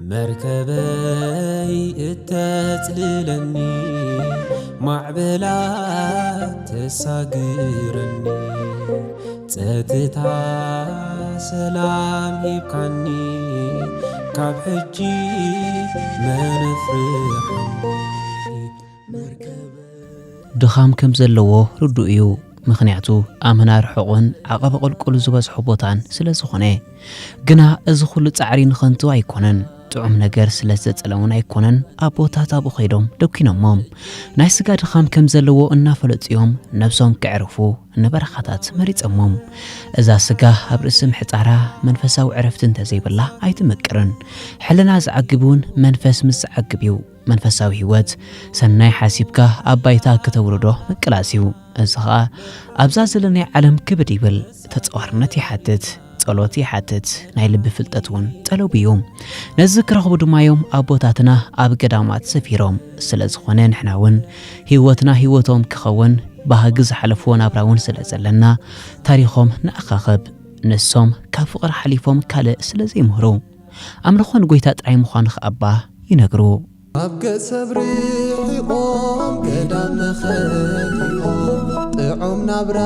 መርከበይ እተጽልለኒ፣ ማዕበላት ተሳግረኒ፣ ጸጥታ ሰላም ሂብካኒ፣ ካብ ሕጂ መን ኣፍርሓኒ። ድኻም ከም ዘለዎ ርዱእ እዩ፣ ምኽንያቱ ኣመና ርሑቕን ዓቐበ ቁልቁል ዝበዝሖ ቦታን ስለ ዝኾነ። ግና እዚ ኩሉ ጻዕሪ ንኸንቱ ኣይኮነን። ጥዑም ነገር ስለ ዝተጸለሙን ኣይኮነን ኣቦታት ኣብኡ ኸይዶም ደኪኖሞም። ናይ ስጋ ድኻም ከም ዘለዎ እናፈለጡ እዮም ነብሶም ከዕርፉ ንበረኻታት መሪጸሞም። እዛ ስጋ ኣብ ርእሲ ምሕጻራ መንፈሳዊ ዕረፍቲ እንተዘይብላ ኣይትምቅርን። ሕልና ዝዓግብ እውን መንፈስ ምስ ዝዓግብ እዩ። መንፈሳዊ ህይወት ሰናይ ሓሲብካ ኣብ ባይታ ክተውርዶ ምቅላስ እዩ። እዚ ኸኣ ኣብዛ ዘለናያ ዓለም ክብድ ይብል። ተጸዋርነት ይሓትት፣ ጸሎት ይሓትት፣ ናይ ልቢ ፍልጠት እውን ጠለቡ እዩ። ነዚ ክረኽቡ ድማ እዮም ኣቦታትና ኣብ ገዳማት ሰፊሮም። ስለ ዝኾነ ንሕና እውን ህይወትና ህይወቶም ክኸውን፣ ባህጊ ዝሓለፍዎ ናብራ እውን ስለ ዘለና ታሪኾም ንኣኻኽብ። ንሶም ካብ ፍቕሪ ሓሊፎም ካልእ ስለ ዘይምህሩ፣ ኣምልኾ ንጎይታ ጥራይ ምዃኑ ኸኣ እባ ይነግሩ። ኣብ ገሰብ ርሒቖም ገዳም መኸሊኦም፣ ጥዑም ናብራ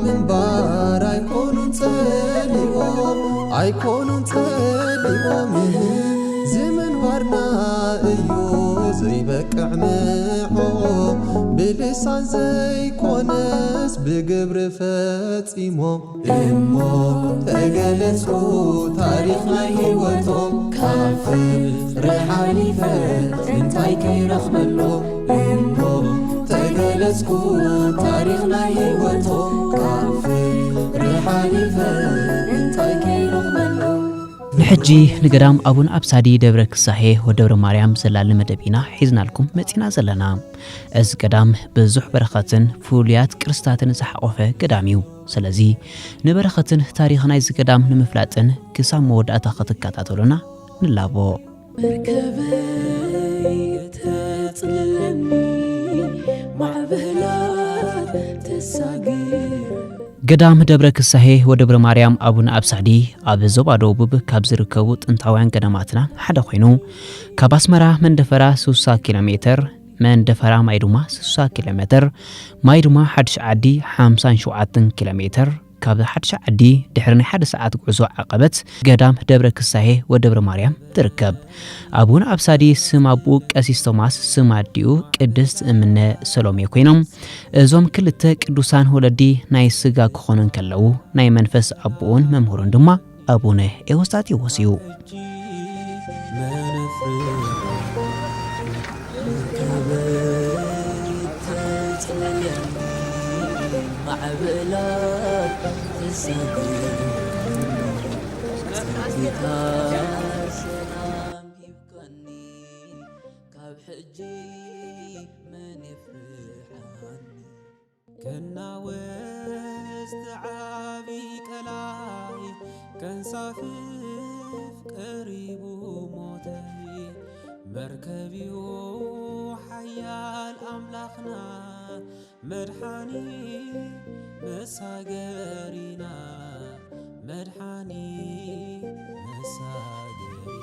ምንባር ኣይኮኑን ጸሊኦም፣ ኣይኮኑን ጸሊኦም። እዚ ምንባርና እዩ ዘይበቅዕ ንዕኦም፣ ብልሳን ዘይኮነስ ብግብሪ ፈጺሞም። እሞ ተገለጽኩ ታሪኽ ናይ ህይወቶም፣ ካብ ፍቕሪ ሓሊፈ እንታይ ከይረኽበሎም። እሞ ተገለጽኩ ታሪኽ ናይ ህይወቶም፣ ካብ ፍቕሪ ሓሊፈ እንታይ ከይረኽበሎም። ንሕጂ ንገዳም ኣቡነ ኣብሳዲ ደብረ ክሳሄ ወደብረ ማርያም ዘላሊ መደብ ኢና ሒዝናልኩም መጺና ዘለና። እዚ ገዳም ብዙሕ በረኸትን ፍሉያት ቅርስታትን ዝሓቖፈ ገዳም እዩ። ስለዚ ንበረኸትን ታሪኽ ናይዚ ገዳም ንምፍላጥን ክሳብ መወዳእታ ክትከታተሉና ንላቦ። መርከበይ ተጽልለኒ፣ ማዕበላት ተሳግር። ገዳም ደብረ ክሳሄ ወደብረ ማርያም ኣቡነ ኣብሳዲ ኣብ ዞባ ደቡብ ካብ ዝርከቡ ጥንታውያን ገዳማትና ሓደ ኮይኑ፣ ካብ ኣስመራ መንደፈራ ስሳ ኪሎ ሜትር፣ መንደፈራ ማይ ድማ ስሳ ኪሎ ሜትር፣ ማይ ድማ ሓድሽ ዓዲ ሓምሳን ሸውዓተን ኪሎ ሜትር፣ ካብ ሓድሽ ዓዲ ድሕሪ ናይ ሓደ ሰዓት ጉዕዞ ዓቐበት ገዳም ደብረ ክሳሄ ወደብረ ማርያም ትርከብ። ኣቡነ ኣብሳዲ ስም ኣቦኡ ቀሲስ ቶማስ፣ ስም ኣዲኡ ቅድስት እምነ ሰሎሜ ኮይኖም፣ እዞም ክልተ ቅዱሳን ወለዲ ናይ ስጋ ክኾኑ እንከለዉ፣ ናይ መንፈስ ኣቦኡን መምህሩን ድማ ኣቡነ ኤዎስጣቴዎስ እዩ። ማዕበላት ተሰግር፣ ጸጥታ ሰላም ሂብካኒ፣ ካብ ሕጂ መን የፍርሓኒ? ከናወጽ ዓቢ ቀላይ፣ ከንሳፍፍ ቀሪቡ ሞተይ። መርከብዩ ሓያል ኣምላኽና፣ መድሓኒ መሳገሪና፣ መድሓኒ መሳገሪ።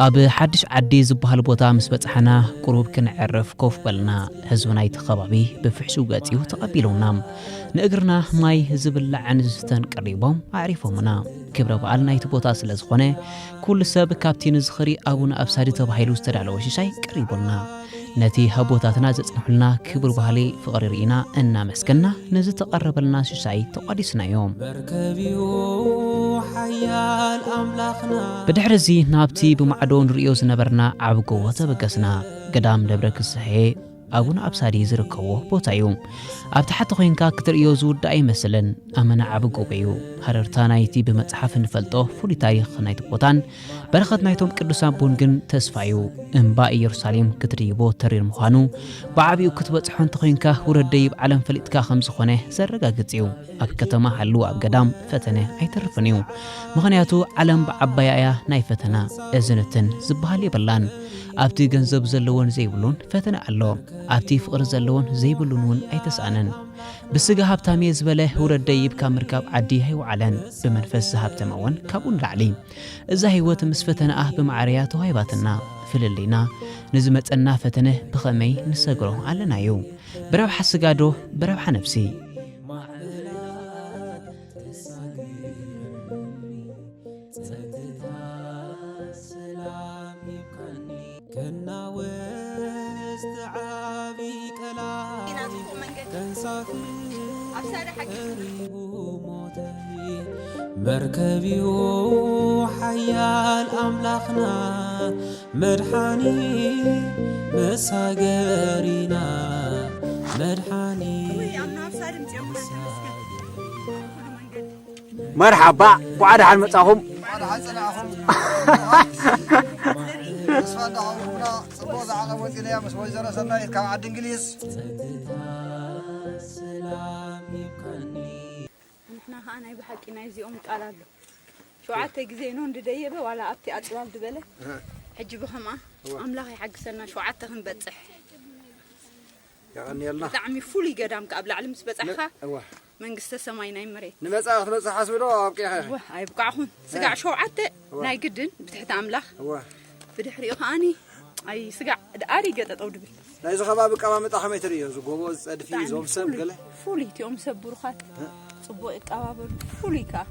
ኣብ ሓድሽ ዓዲ ዝበሃል ቦታ ምስ በጻሕና፣ ቁሩብ ክነዕርፍ ኮፍ በልና። ህዝቢ ናይቲ ከባቢ ብፍሕሹው ገጽ እዩ ተቐቢሉና። ንእግርና ማይ ዝብላዕን ዝስተን ቀሪቦም ኣዕሪፎምና። ክብረ በዓል ናይቲ ቦታ ስለ ዝኾነ፣ ኩሉ ሰብ ካብቲ ንዝኽሪ ኣቡነ ኣብሳዲ ተባሂሉ ዝተዳለወ ሽሻይ ቀሪቡልና። ነቲ ኣቦታትና ዘጽንሑልና ክቡር ባህሊ ፍቕሪ ርኢና እናመስገንና፣ ንዝተቐረበልና ሽሻይ ተቋዲስናዮ። መርከብዩ ሓያል ኣምላኽና። ብድሕሪ እዚ ናብቲ ብማዕዶ ንርእዮ ዝነበርና ዓቢ ጎቦ ተበገስና። ገዳም ደብረ ክስሄ ኣቡነ ኣብሳዲ ዝርከቦ ቦታ እዩ። ኣብ ታሕቲ ኮይንካ ክትርእዮ ዝውዳእ ኣይመስልን። ኣመና ዓቢ ጎቦ እዩ። ሃረርታ ናይቲ ብመጽሓፍ እንፈልጦ ፍሉይ ታሪኽ ናይቲ ቦታን በረኸት ናይቶም ቅዱሳን ኣቦን ግን ተስፋ እዩ። እምባ ኢየሩሳሌም ክትድይቦ ተሪር ምዃኑ ብዓቢኡ ክትበጽሖ እንተኾይንካ ውረድ ደይብ ዓለም ፈሊጥካ ከም ዝኾነ ዘረጋግጽ እዩ። ኣብ ከተማ ሃሉ ኣብ ገዳም ፈተነ ኣይተርፍን እዩ። ምኽንያቱ ዓለም ብዓባያ እያ ናይ ፈተና። እዚ ንትን ዝበሃል የብላን። ኣብቲ ገንዘብ ዘለዎን ዘይብሉን ፈተነ ኣሎ። ኣብቲ ፍቕሪ ዘለዎን ዘይብሉን እውን ኣይተስኣነን። ብስጋ ሃብታም እየ ዝበለ ውረድ ደይብ ካብ ምርካብ ዓዲ ኣይወዓለን። ብመንፈስ ዝሃብተመ እውን ካብኡ ንላዕሊ። እዛ ህይወት ምስ ፈተነኣ ብማዕረያ ተዋሂባትና። ፍልልይና ንዝመጸና ፈተነ ብኸመይ ንሰግሮ ኣለናዩ? ብረብሓ ስጋ ዶ ብረብሓ ነፍሲ? መርከብዩ ሓያል ኣምላኽና መድሓኒ መሳገሪና መድሓኒ መርሓባ እንኳዕ ደሓን መጻኹም። ተስፋ እንዳኸብኩምና ጽቡቕ ዝዓቐብ ወፂለያ ምስ ወይዘሮ ሰናይት ካብ ዓዲ እንግሊዝ ንሕና ከዓ ናይ ብሓቂ ናይዚኦም ቃል ኣሎ ሸውዓተ ግዜ ኖ እንድደየበ ዋላ ኣብቲ ኣፅላል ዝበለ ሕጂ ብኸምኣ ኣምላኽ ይሓግሰና ሸውዓተ ክንበፅሕ የቐንየልና ብጣዕሚ ፍሉይ ገዳም ከ ኣብ ላዕሊ ምስ በፃሕኻ መንግስተ ሰማይ ናይ መሬት ንመፃ ክትበፅሕ ሓስቢ ዶ ኣብቂኻ ኢኺ ወ ኣይብቃዕኹን ስጋዕ ሸውዓተ ናይ ግድን ብትሕቲ ኣምላኽ እወ ብድሕሪኡ ከዓኒ ኣይ ስጋዕ ኣሪገ ጠጠው ድብል ናይዚ ከባቢ ኣቀማምጣ ከመይ ትርእዮ እዚ ጎቦ ዝፀድፊ እዞም ሰብ ገለ ፍሉይ እቲኦም ሰብ ብሩኻት ፅቡቅ ይቀባበሉ ፍሉይ ከዓ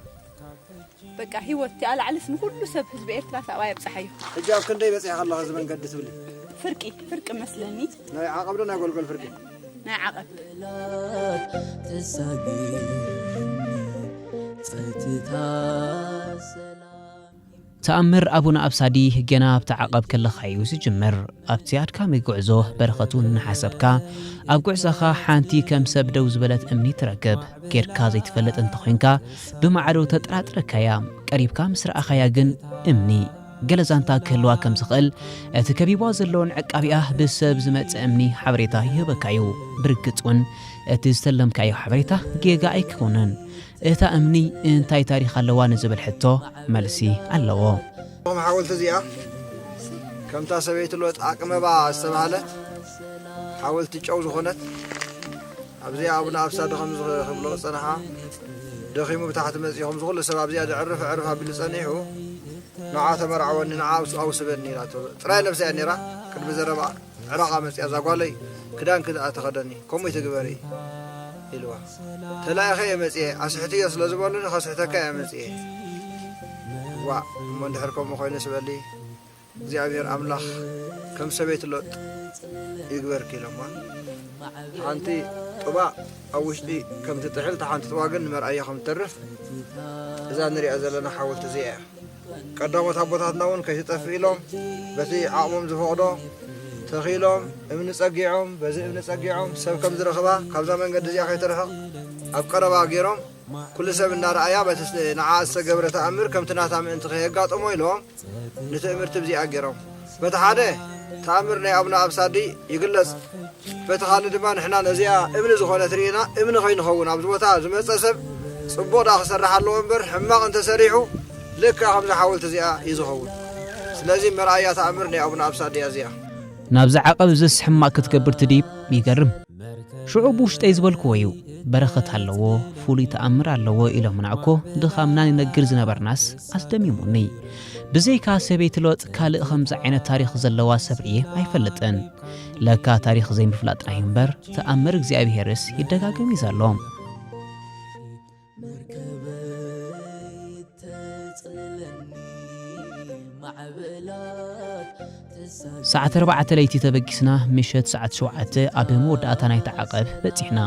በቃ ህይወት እቲኣ ላዕልስ ንኩሉ ሰብ ህዝቢ ኤርትራ ሳብኣ የብፅሓዮ ሕጂ ኣብ ክንደይ በፂሕካ ኣለኻ እዚ መንገዲ ትብሊ ፍርቂ ፍርቂ መስለኒ ናይ ዓቐብ ዶ ናይ ጎልጎል ፍርቂ ናይ ዓቐብ ተሳግርኒ ጸጥታ ሰላም ተኣምር ኣቡነ ኣብሳዲ ገና ኣብቲ ዓቐብ ከለኻ እዩ ዝጅምር። ኣብቲ ኣድካሚ ጉዕዞ በረኸቱ እናሓሰብካ፣ ኣብ ጉዕዞኻ ሓንቲ ከም ሰብ ደው ዝበለት እምኒ ትረክብ። ጌርካ ዘይትፈልጥ እንተኾይንካ ብማዕዶ ተጠራጥረካ እያ። ቀሪብካ ምስ ረኣኻያ ግን እምኒ ገለ ዛንታ ክህልዋ ከም ዝኽእል እቲ ከቢብዋ ዘሎ ንዕቃቢኣ ብሰብ ዝመጽእ እምኒ ሓበሬታ ይህበካ እዩ። ብርግጽ እውን እቲ ዝተለምካዮ ሓበሬታ ጌጋ ኣይክውንን። እታ እምኒ እንታይ ታሪኽ ኣለዋ ንዝብል ሕቶ መልሲ ኣለዎ። እቶም ሓወልቲ እዚኣ ከምታ ሰበይቲ ሎጥ ኣቅመባ ዝተባህለት ሓወልቲ ጨው ዝኾነት ኣብዚኣ ኣቡነ ኣብሳዲ ከም ዝኽብሎ ዝጸንሓ ደኺሙ ብታሕቲ መጺኡ ከም ዝኹሉ ሰብ ኣብዚኣ ዘዕርፍ ዕርፍ ኣቢሉ ጸኒሑ ንዓ ተመርዓወኒ ንዓ ኣውስበኒ ኢላቶ ጥራይ ነብሳ እያ ነይራ ቅድሚ ዘረባ ዕራቓ መጺኣ እዛ ጓለይ ክዳንኪ ደኣ ተኸደኒ ከምኡ ኣይትግበሪ ኢልዋ ተላኢኸ እየ መጺኤ ኣስሕትዮ ስለ ዝበሉኒ ከስሕተካ እየ መጺኤ ዋእ እሞ እንድሕር ከምኡ ኮይኑስ በሊ እግዚኣብሔር ኣምላኽ ከም ሰበይቲ ሎጥ ይግበርኪ ኢሎማ ሓንቲ ጥባ ኣብ ውሽጢ ከም ትጥሕል እታ ሓንቲ ጥባ ግን ንመርኣያ ከም ትተርፍ እዛ ንሪኣ ዘለና ሓወልቲ እዚኣ እያ ቀዳሞት ኣቦታትና እውን ከይትጠፍእ ኢሎም በቲ ዓቕሞም ዝፈቕዶ ተኺሎም እምኒ ጸጊዖም በዚ እምኒ ጸጊዖም ሰብ ከም ዝረኽባ ካብዛ መንገዲ እዚኣ ከይትርሕቕ ኣብ ቀረባ ገይሮም ኩሉ ሰብ እናረኣያ በቲ ንዓ ዝተገብረ ተኣምር ከምቲ ናታ ምእንቲ ከየጋጥሞ ኢሎም ንትእምርቲ ብዚኣ ገይሮም በቲ ሓደ ተኣምር ናይ ኣቡነ ኣብሳዲ ይግለጽ በቲ ካልእ ድማ ንሕና ነዚኣ እምኒ ዝኾነት ርኢና እምኒ ከይንኸውን ኣብዚ ቦታ ዝመፀ ሰብ ፅቡቕ ደኣ ክሰርሕ ኣለዎ እምበር ሕማቕ እንተሰሪሑ ልክዕ ከምዚ ሓወልቲ እዚኣ እዩ ዝኸውን ስለዚ መርኣያ ተኣምር ናይ ኣቡነ ኣብሳድያ እዚኣ ናብዚ ዓቐብ እዝስ ሕማቕ ክትገብር ትድይብ ይገርም ሽዑ ብውሽጠይ ዝበልክዎ እዩ በረኸት ኣለዎ ፍሉይ ተኣምር ኣለዎ ኢሎምና እኮ ድኻምና ንነግር ዝነበርናስ ኣስደሚሙኒ ብዘይካ ሰበይቲ ሎጥ ካልእ ከምዚ ዓይነት ታሪኽ ዘለዋ ሰብ ርእየ ኣይፈልጥን ለካ ታሪኽ ዘይምፍላጥና እዩ እምበር ተኣምር እግዚኣብሄርስ ይደጋገም እዩ ዘሎ። ሰዓት ኣርባዕተ ለይቲ ተበጊስና ምሸት ሰዓት ሸውዓተ ኣብ መወዳእታ ናይቲ ዓቐብ በጺሕና።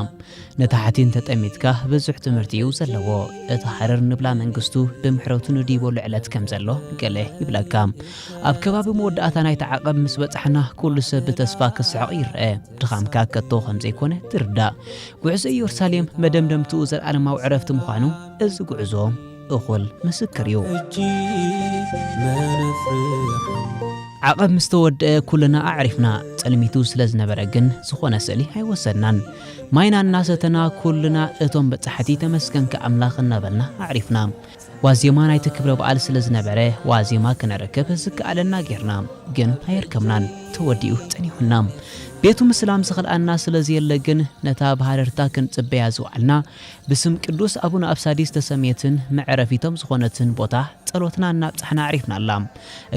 ንታሕቲ እንተጠሚትካ ብዙሕ ትምህርቲ እዩ ዘለዎ። እቲ ሃረር ንብላ መንግስቱ ብምሕረቱ ንዲቦ ልዕለት ከም ዘሎ ገለ ይብለካ። ኣብ ከባቢ መወዳእታ ናይቲ ዓቐብ ምስ በጻሕና ኩሉ ሰብ ብተስፋ ክስሕቕ ይረአ። ድኻምካ ከቶ ከም ዘይኮነ ትርዳእ። ጉዕዞ ኢየሩሳሌም መደምደምትኡ ዘለኣለማዊ ዕረፍቲ ምዃኑ እዚ ጉዕዞ እኹል ምስክር እዩ። ዓቐብ ምስ ተወደአ ኩልና ኣዕሪፍና። ጸልሚቱ ስለ ዝነበረ ግን ዝኾነ ስእሊ ኣይወሰድናን። ማይና እናሰተና ኩልና እቶም በጻሕቲ ተመስገንካ ኣምላኽ እናበልና ኣዕሪፍና። ዋዜማ ናይቲ ክብረ በዓል ስለ ዝነበረ ዋዜማ ክንረክብ ዝከኣለና ጌርና፣ ግን ኣየርከብናን። ተወዲኡ ጸኒሑና። ቤቱ ምስላም ዝኸልኣና ስለ ዘየለ ግን፣ ነታ ብሃረርታ ክንጽበያ ዝወዓልና፣ ብስም ቅዱስ ኣቡነ ኣብሳዲ ዝተሰምየትን መዕረፊቶም ዝኾነትን ቦታ ጸሎትና እናብጻሕና ኣዕሪፍናላ።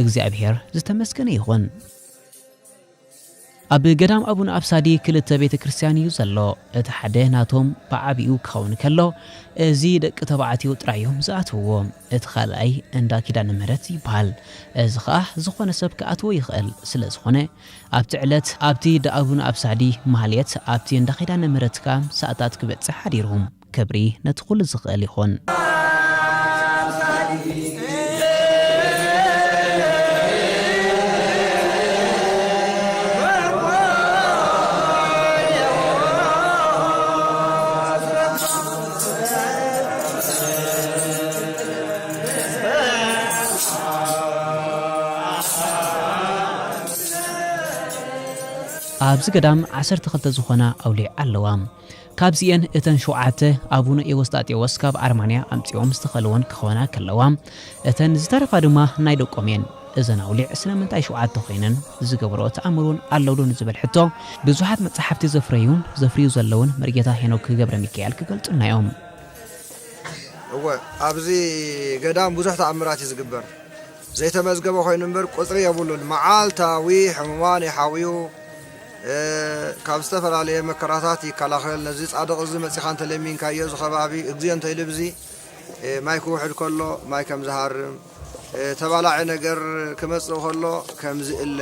እግዚኣብሔር ዝተመስገነ ይኹን። ኣብ ገዳም ኣቡነ ኣብሳዲ ክልተ ቤተ ክርስቲያን እዩ ዘሎ። እቲ ሓደ ናቶም ብዓቢኡ ክኸውን ከሎ፣ እዚ ደቂ ተባዕትዮ ጥራይ እዮም ዝኣትውዎ። እቲ ካልኣይ እንዳ ኪዳነ ምሕረት ይበሃል። እዚ ኸኣ ዝኾነ ሰብ ክኣትዎ ይኽእል። ስለ ዝኾነ፣ ኣብቲ ዕለት ኣብቲ እንዳ ኣቡነ ኣብሳዲ ማህሌት፣ ኣብቲ እንዳ ኪዳነ ምሕረት ከኣ ሰዓታት ክበጽሕ ሓዲሩ። ክብሪ ነቲ ኩሉ ዝኽእል ይኹን። ኣብዚ ገዳም ዓሰርተ ክልተ ዝኾና ኣውሊዕ ኣለዋ። ካብዚኤን እተን ሸውዓተ ኣቡነ ኤዎስጣቴዎስ ካብ ኣርማንያ ኣምጺኦም ዝተኸልወን ክኾና ከለዋ፣ እተን ዝተረፋ ድማ ናይ ደቆም እየን። እዘን ኣውሊዕ ስለምንታይ ሸውዓተ ኮይነን ዝገበሮ ተኣምር እውን ኣሎ ዶ ንዝብል ሕቶ፣ ብዙሓት መጻሕፍቲ ዘፍረዩን ዘፍርዩ ዘለውን መርጌታ ሄኖክ ገብረ ሚካኤል ክገልጹልና እዮም። እወ፣ ኣብዚ ገዳም ብዙሕ ተኣምራት እዩ ዝግበር። ዘይተመዝገበ ኮይኑ እምበር ቁጽሪ የብሉን። መዓልታዊ ሕሙማን ይሓውዩ፣ እ፣ ካብ ዝተፈላለየ መከራታት ይከላኸል። ነዚ ጻድቕ እዚ መጺኻ እንተለሚንካዮ፣ እዚ ከባቢ እግዚኣብሔር እንተኢሉ ብዚ፣ እ፣ ማይ ክውሕድ ከሎ ማይ ከም ዝሃርም፣ እ፣ ተባላዒ ነገር ክመጽእ ከሎ ከም ዝእለ፣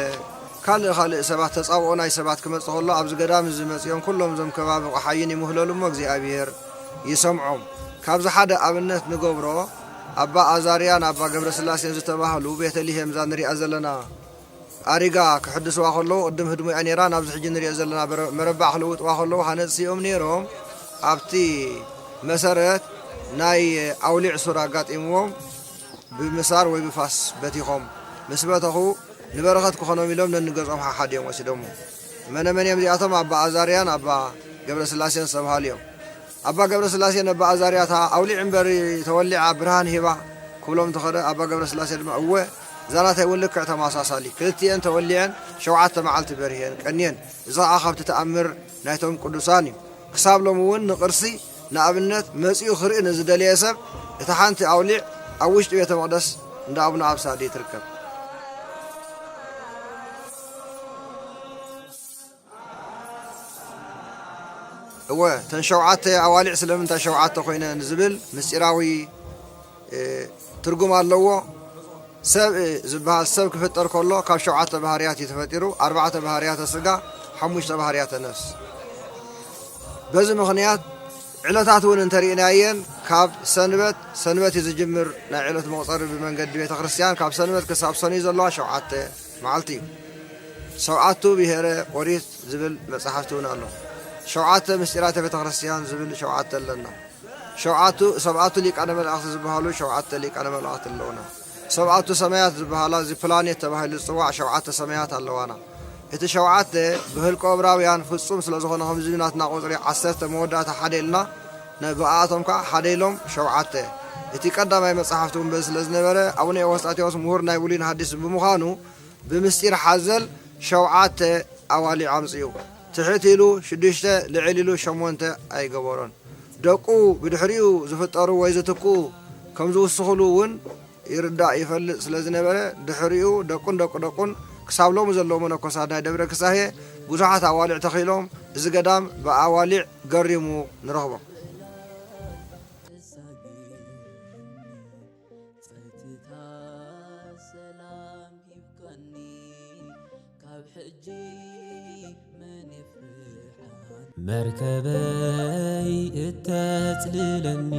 ካልእ ካልእ ሰባት፣ ተጻብኦ ናይ ሰባት ክመጽእ ከሎ፣ ኣብዚ ገዳም እዚ መጺኦም ኩሎም እዞም ከባቢ ቆሓይን ይምህለሉ እሞ እግዚኣብሔር ይሰምዖም። ካብዚ ሓደ ኣብነት ንገብሮ፣ ኣባ ኣዛርያን ኣባ ገብረ ስላሴን ዝተባህሉ ቤተልሔም እዛ ንሪኣ ዘለና ኣሪጋ ክሕድስዋ ከለዉ፣ ቅድም ህድሞ እያ ነይራ፣ ናብዚ ሕጂ ንሪኦ ዘለና በረ-፣ መረባዕ ክልውጥዋ ከለዉ፣ ሃነጽቲ እዮም ነይሮም። ኣብቲ መሰረት ናይ ኣውሊዕ ሱር ኣጋጢምዎም፣ ብምሳር ወይ ብፋስ በቲኾም። ምስ በተኹ፣ ንበረኸት ክኾኖም ኢሎም ነንገዝኦም ሓሓድ እዮም ወሲዶሞ። መነ መን እዮም እዚኣቶም? ኣባ ኣዛርያን ኣባ ገብረ ስላሴን ዝተብሃሉ እዮም። ኣባ ገብረ ስላሴ ነባ ኣዛርያ፣ "እታ ኣውሊዕ እምበር ተወሊዓ ብርሃን ሂባ?" ክብሎም እንተኸደ፣ ኣባ ገብረ ስላሴ ድማ፣ "እወ፣ እዛ ናተይ እውን ልክዕ ተመሳሳሊ። ክልቲኤን ተወሊዐን ሸውዓተ መዓልቲ በሪሄን ቀንየን። እዚ ኸዓ ካብቲ ተኣምር ናይቶም ቅዱሳን እዩ። ክሳብ ሎሚ እውን ንቅርሲ፣ ንኣብነት፣ መጺኡ ክርኢ ንዝደለየ ሰብ፣ እታ ሓንቲ ኣውሊዕ ኣብ ውሽጢ ቤተ መቕደስ እንዳ ኣቡነ ኣብሳዲ ትርከብ።" እወ፣ እተን ሸውዓተ ኣዋሊዕ ስለምንታይ ሸውዓተ ኮይነን ዝብል ምስጢራዊ፣ እ፣ ትርጉም ኣለዎ። ሰብ፣ እ፣ ዝበሃል ሰብ ክፍጠር ከሎ ካብ ሸውዓተ ባህርያት እዩ ተፈጢሩ። ኣርባዕተ ባህርያተ ስጋ፣ ሓሙሽተ ባህርያተ ነፍስ። በዚ ምኽንያት ዕለታት እውን እንተሪእናየን ካብ ሰንበት፣ ሰንበት እዩ ዝጅምር ናይ ዕለት መቑጸሪ ብመንገዲ ቤተ ክርስቲያን። ካብ ሰንበት ክሳብ ሰኑይ ዘለዋ ሸውዓተ መዓልቲ እዩ። ሰብዓቱ ብሔረ ኦሪት ዝብል መጽሓፍቲ እውን ኣሎ። ሸውዓተ ምስጢራተ ቤተ ክርስቲያን ዝብል ሸውዓተ ኣለና። ሸውዓቱ፣ ሰብዓቱ ሊቃነ መላእኽቲ ዝበሃሉ ሸውዓተ ሊቃነ መላእኽቲ ኣለውና። ሰብዓቱ ሰማያት ዝበሃላ፣ እዚ ፕላኔት ተባሂሉ ዝጽዋዕ ሸውዓተ ሰማያት ኣለዋና። እቲ ሸውዓተ ብህልቆ እብራውያን ፍጹም ስለ ዝኾነ፣ ከምዚ ናትና ቁጽሪ ዓሰርተ መወዳእታ ሓደ ኢልና፣ ነ-፣ ብኣኣቶም ከኣ ሓደ ኢሎም ሸውዓተ። እቲ ቀዳማይ መጽሓፍቲ እውን በዚ ስለ ዝነበረ፣ ኣቡነ ኤዎስጣቴዎስ ምሁር ናይ ብሉይን ሓዲስ ብምዃኑ፣ ብምስጢር ሓዘል ሸውዓተ ኣዋሊዕ ኣምጺኡ። ትሕት ኢሉ ሽዱሽተ፣ ልዕል ኢሉ ሸሞንተ ኣይገበሮን። ደቁ ብድሕሪኡ ዝፍጠሩ ወይ ዝትክኡ ከም ዝውስኹሉ እውን ይርዳእ ይፈልጥ ስለ ዝነበረ፣ ድሕሪኡ ደቁን ደቁ ደቁን ክሳብ ሎሚ ዘለዉ መነኮሳት ናይ ደብረ ክሳሄ ብዙሓት ኣዋሊዕ ተኺሎም፣ እዚ ገዳም ብኣዋሊዕ ገሪሙ ንረኽቦ። ጸጥታ ሰላም ሂብካኒ፣ ካብ ሕጂ መን ይፍርሓኒ? መርከበይ እተጽልለኒ፣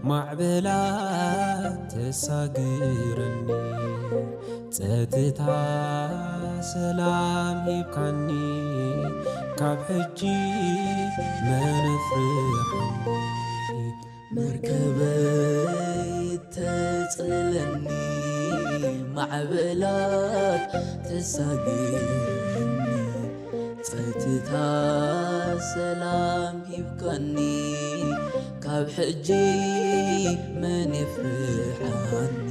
ማዕበላ ተሳግረኒ። ጸጥታ ሰላም ሂብካኒ፣ ካብ ሕጂ መን ይፍርሓኒ? መርከበይ ተጽልለኒ፣ ማዕበላት ተሳግረኒ። ጸጥታ ሰላም ሂብካኒ፣ ካብ ሕጂ መን ይፍርሓኒ?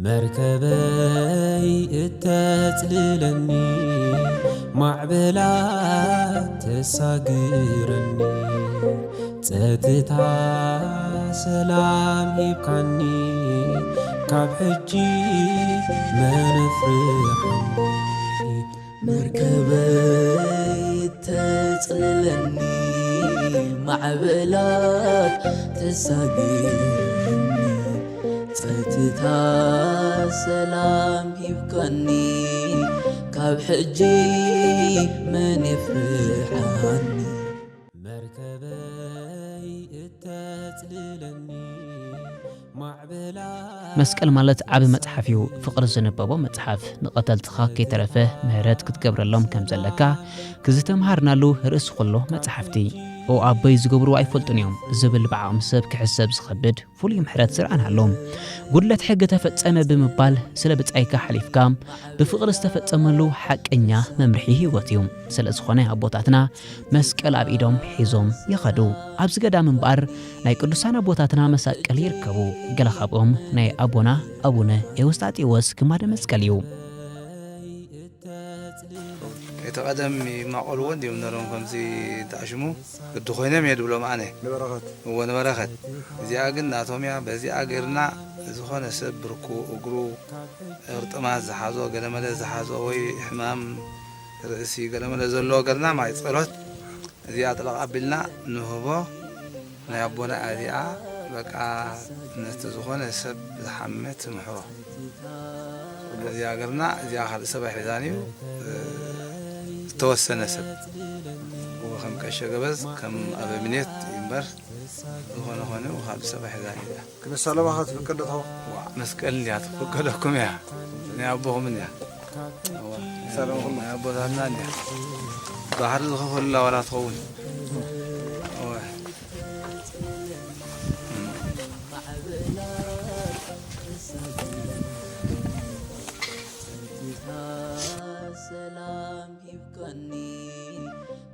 መርከበይ እተጽልለኒ፣ ማዕበላት ተሳግረኒ፣ ጸጥታ ሰላም ሂብካኒ፣ ካብ ሕጂ መን የፍርሓኒ? መርከበይ ተጽልለኒ፣ ማዕበላት ተሳግረኒ፣ ጸጥታ ሰላም ሂብካኒ፣ ካብ ሕጂ መን የፍርሓኒ? መርከበይ እተጽልለኒ፣ ማዕበላ መስቀል ማለት ዓቢ መጽሓፍ እዩ። ፍቕሪ ዝንበቦ መጽሓፍ። ንቐተልትኻ ከይተረፈ ምህረት ክትገብረሎም ከም ዘለካ ክዝተምሃርናሉ ርእሲ ኩሎ መጽሓፍቲ። ኦ ኣቦይ ዝገብርዎ ኣይፈልጡን እዮም ዝብል ብዓቕሚ ሰብ ክሕሰብ ዝኸብድ ፍሉይ ምሕረት ዝረኣናሎም። ጉድለት ሕጊ ተፈጸመ ብምባል ስለ ብጻይካ ሓሊፍካ ብፍቕሪ ዝተፈጸመሉ ሓቀኛ መምርሒ ህይወት እዩ። ስለ ዝኾነ ኣቦታትና መስቀል ኣብ ኢዶም ሒዞም ይኸዱ። ኣብዚ ገዳም እምበኣር ናይ ቅዱሳን ኣቦታትና መሳቅል ይርከቡ። ገለ ካብኦም ናይ ኣቦና ኣቡነ ኤዎስጣቴዎስ ግማደ መስቀል እዩ። እቲ ቀደም ይማቐልዎ እንዲዮም ነሮም ከምዚ ተኣሽሙ ግዲ ኮይኖም እየ ድብሎም ኣነ። ንበረኸት። እዎ ንበረኸት። እዚኣ ግን ናቶም እያ። በዚኣ ገይርና ዝኾነ ሰብ ብርኩ እግሩ እርጥማት ዝሓዞ ገለመለ ዝሓዞ ወይ ሕማም ርእሲ ገለመለ ዘለዎ ገርና ማይ ጸሎት እዚኣ ጥለቕ ኣቢልና ንህቦ። ናይ ኣቦና እዚኣ በቃ ነቲ ዝኾነ ሰብ ዝሓመ ትምሕሮ። እዚኣ ገርና እዚኣ ካልእ ሰብ ኣይሕዛን እዩ። ዝተወሰነ ሰብ እዎ ከም ቀሸ ገበዝ ከም ኣበምኔት እዩ እምበር ዝኾነ ኾነ ካልእ ሰብ ኣይሕዛን እዩ። እዚኣ ክንሳለማ ኸ ትፍቀድ ዶ ትኸውን? ዋእ መስቀል እንድያ ትፍቀደኩም እያ ናይ ኣቦኹም እንድያ። እዋ፣ ሰላም ኩሉ። ናይ ኣቦታትና እንድያ ባሕሪ ዝኸፈሉላ ዋላ ትኸውን። እዋ፣ ሰላም ሂብካኒ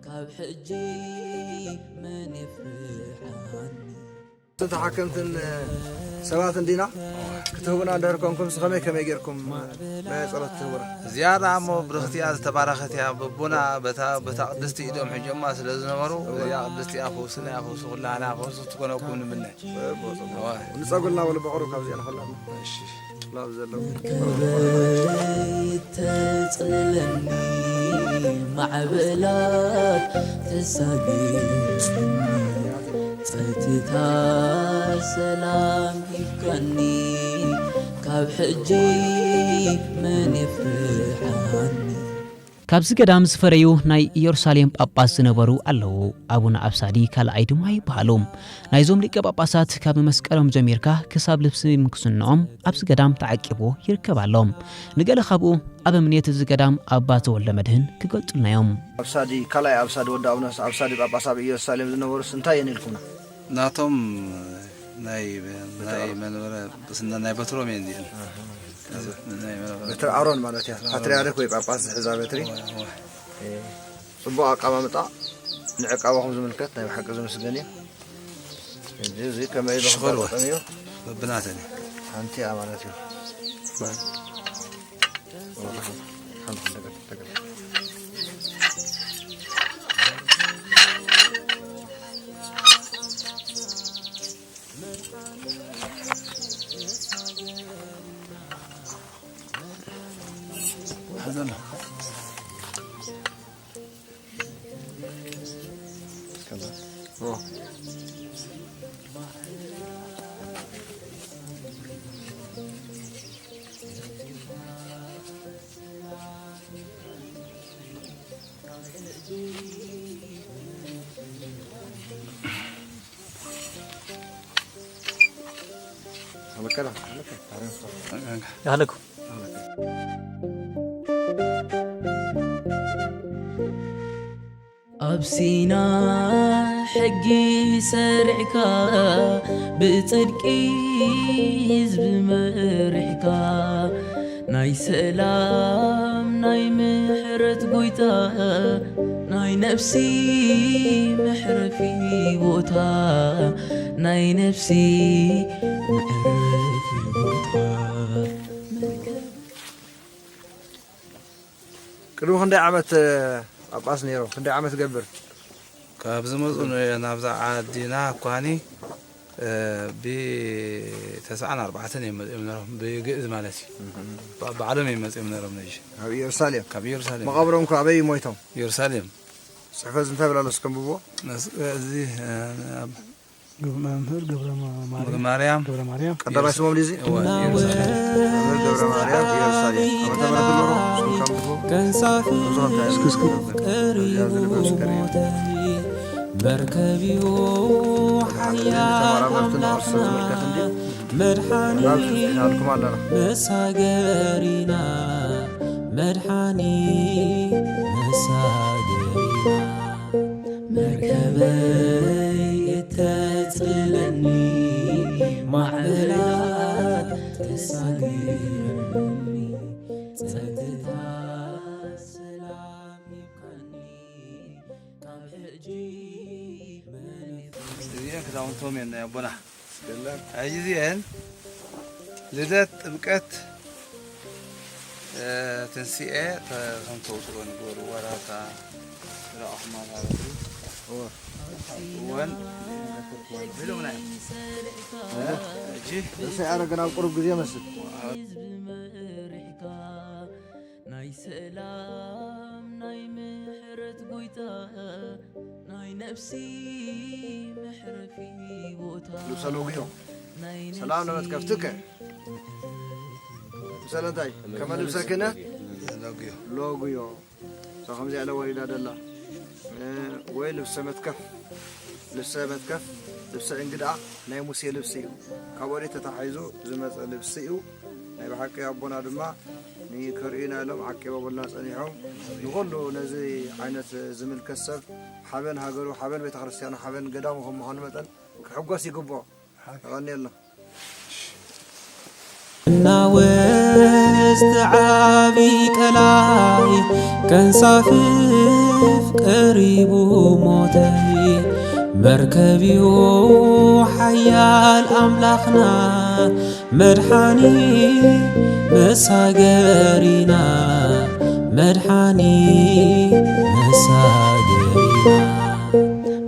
ካብ ሕጂ መን የፍርሓኒ? ተሓከምትን ሰባትን ዲና ክትህቡና እንድሕር ኮንኩም ከመይ ከመይ ጌርኩም ናይ ጸሎት ትህቡና? ዝያዳ እሞ ብርኽቲ እያ ዝተባረኸት እያ። በቦና በታ በታ ቅድስቲ ኢዶም ሒጆማ ስለ ዝነበሩ እዚኣ ቅድስቲ እያ ፈውስና እያ ፈውሱ ኩላህና ፈውሱ ትኮነኩም ንምነ። እዋ። ንጸጉልና በሉ በቕሩ ካብዚኣ ንኸላና። እሺ። ናብ ዘለዉ ከበይት ተጽልለኒ ማዕበላት ተሳግረኒ ጸጥታ ሰላም ሂብካኒ ካብ ሕጂ መን የፍርሓኒ? ካብዚ ገዳም ዝፈረዩ ናይ ኢየሩሳሌም ጳጳስ ዝነበሩ ኣለዉ። ኣቡነ ኣብሳዲ ካልኣይ ድማ ይበሃሉ። ናይዞም ሊቀ ጳጳሳት ካብ መስቀሎም ጀሚርካ ክሳብ ልብሲ ምንኩስንኦም ኣብዚ ገዳም ተዓቂቡ ይርከብ ኣሎ። ንገለ ካብኡ ኣበምኔት እዚ ገዳም ኣባ ተወልደ መድህን ክገልጹልና እዮም። ኣብሳዲ ካልኣይ ኣብሳዲ ወዲ ኣቡነ ኣብሳዲ ጳጳስ ኣብ ኢየሩሳሌም ዝነበሩስ እንታይ እዮም ኢልኩምና? ናቶም ናይ ናይ መንበረ ጵጵስና ናይ በትሮም እየን እዚአን። ናይ መንበረ በትሪ ኣሮን ማለት እያ። ፓትርያርክ ወይ ጳጳስ ዝሕዛ በትሪ። እዋ፣ እዋ። ጽቡቕ ኣቀማምጣ ንዕቃባኹም ዝምልከት ናይ ብሓቂ ዝምስገን እዩ። ሕጂ እዚ ከመይ ኢሉ ሽኾር እወ። ክጋጠም እዩ? በብናተን እዩ። ሓንቲ እያ ማለት እዩ። ይሃለኩም። ኣብ ሲና ሕጊ ሰሪዕካ ብጽድቂ ህዝቢ መሪሕካ ናይ ሰላም ናይ ምሕረት ጎይታ ናይ ነፍሲ መሕረፊ ቦታ ናይ ነፍሲ መሕረፊ ቦታ ቅድሚ ክንደይ ዓመት እ፣ ጳጳስ ነይሮም? ክንደይ ዓመት ገብር? ካብ ዝመፁ ን- ናብዛ ዓዲና እኳኒ እ፣ ብተስዓን ኣርባዕተን እዮም መፂኦም ነሮም፣ ብግእዝ ማለት እዩ። ባ- ባዕሎም እዮም መፂኦም ነሮም ነዚ ኣብ ኢየሩሳሌም። ካብ ኢየሩሳሌም። መቓብሮም ከ ኣበይ ሞይቶም? ኢየሩሳሌም። ጽሕፈት እንታይ ብላ ኣሎ እስከንብቦ? መስ- እዚ እ፣ ኣብ መምህር ገብረ ማርያም ማርያም ገብረ ማርያም ቀዳማይ ስሞም ዲዚ? እወ፣ ኢየሩሳሌም። መምህር ገብረ ማርያም ኢየሩሳሌም። ዓመተ ምህረት ኣሎ እስኩም ካንብቦ። ከንሳፍ ብዙ እንታይ እስኪ እስኪ ቀሪቡ ሞተይ መርከብዮ ሓያል ተመራመርቲ ንቅርሲ ዝምልከት እንዲ መድሓኒ ናብ ጽሒናልኩም ኣለና። መሳገሪና መድሓኒ መሳገሪና መርከበይ እተጽልለኒ ማዕበላት ተሳጊረኒ ጸጥታ ሰላም ይብካኒ ካብ ሕጂ እዚኤን ክዳውንቶም እየን ናይ ኣቦና። ሕጂ እዚኤን ልደት፣ ጥምቀት፣ እ፣ ትንስኤ ተ- ከም ተውፅኦ ንገሩ ወራታ ረኣኹማ ማለት እዩ። እወን ኢሎምና እዮም። እ፣ ሕጂ ርእሰይ ኣረገ ናብ ቁሩብ ግዜ መስል። ናይ ሰላም ናይ ምሕረት ጎይታ ናይ ነፍሲ መሕረፊ ቦታ ልብሰ ሎግዮ ሰላም ለመትከፍትከ ልብሰ ለንታይ ከመ ልብሰ ክህነት ሎግዮ ሎግዮ እዛ ከምዚ ያለ ወሪዳ ደላ እ፣ ወይ ልብሰ መትከፍ ልብሰ መትከፍ ልብሰ እንግዳ ናይ ሙሴ ልብሲ እዩ። ካብ ኦሪት ተታሒዙ ዝመፀ ልብሲ እዩ። ናይ ብሓቂ ኣቦና ድማ ንከርእዩና ኢሎም ዓቂቦምልና ጸኒሖም። ንኹሉ ነዚ ዓይነት ዝምልከት ሰብ ሓበን ሃገሩ፣ ሓበን ቤተክርስትያኑ፣ ሓበን ገዳሙ ከም ምዃኑ መጠን ክሕጎስ ይግብኦ። የቐንየልና። እናወስቲ ዓቢ ቀላይ ከንሳፍፍ ቀሪቡ ሞተይ መርከብዮ ሓያል ኣምላኽና መድሓኒ መሳገሪና መድሓኒ መሳገሪና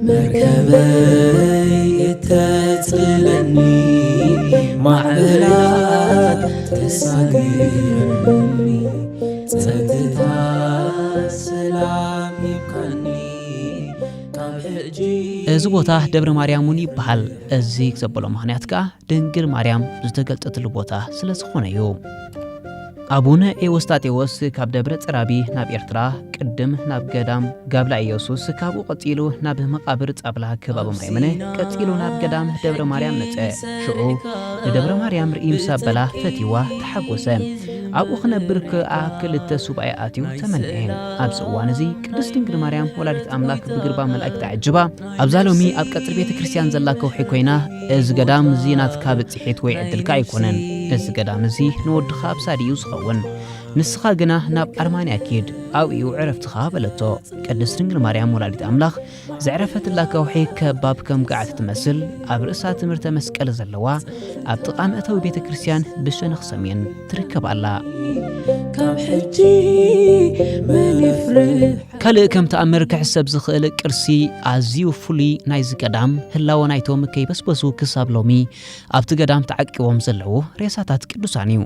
መርከበይ እተጽልለኒ ማዕበላት ተሳጊረኒ ጸጥታ ሰላም ይብካኒ ካብ ሕጂ እዚ ቦታ ደብረ ማርያም እውን ይበሃል። እዚ ዘበሎ ምኽንያት ከኣ ድንግል ማርያም ዝተገልጠትሉ ቦታ ስለ ዝኾነ እዩ። ኣቡነ ኤዎስጣቴዎስ ካብ ደብረ ጸራቢ ናብ ኤርትራ ቅድም ናብ ገዳም ጋብላ ኢየሱስ ካብኡ ቀጺሉ ናብ መቓብር ጻብላ ከባቢ ማይምነ ቀጺሉ ናብ ገዳም ደብረ ማርያም መጸ። ሽዑ ንደብረ ማርያም ርኢ ምስ ኣበላ ፈቲዋ ተሓጎሰ። ኣብኡ ክነብር ከኣ ክልተ ሱባኤ ኣትዩ ተመንኤ። ኣብዚ እዋን እዚ ቅድስት ድንግል ማርያም ወላዲት ኣምላክ ብግርባ መላእክት ተዓጅባ ኣብዛ ሎሚ ኣብ ቀጽሪ ቤተ ክርስቲያን ዘላ ከውሒ ኮይና፣ እዚ ገዳም እዚ ናትካ ብጽሒት ወይ ዕድልካ ኣይኮነን። እዚ ገዳም እዚ ንወድኻ ኣብሳዲ እዩ ዝኸውን። ንስኻ ግና ናብ ኣርማንያ ኪድ፣ ኣብኡ እዩ ዕረፍትኻ በለቶ። ቅድስት ድንግል ማርያም ወላዲት ኣምላኽ ዘዕረፈትላ ከውሒ ከባብ ከም ገዓት ትመስል ኣብ ርእሳ ትምህርተ መስቀል ዘለዋ ኣብ ጥቓ መእተዊ ቤተ ክርስቲያን ብሸነኽ ሰሜን ትርከብ ኣላ። ካብ ሕጂ መን ይፍርሕ ካልእ ከም ተኣምር ክሕሰብ ዝኽእል ቅርሲ ኣዝዩ ፍሉይ ናይዚ ገዳም ህላወ ናይቶም ከይበስበሱ ክሳብ ሎሚ ኣብቲ ገዳም ተዓቂቦም ዘለዉ ሬሳታት ቅዱሳን እዩ።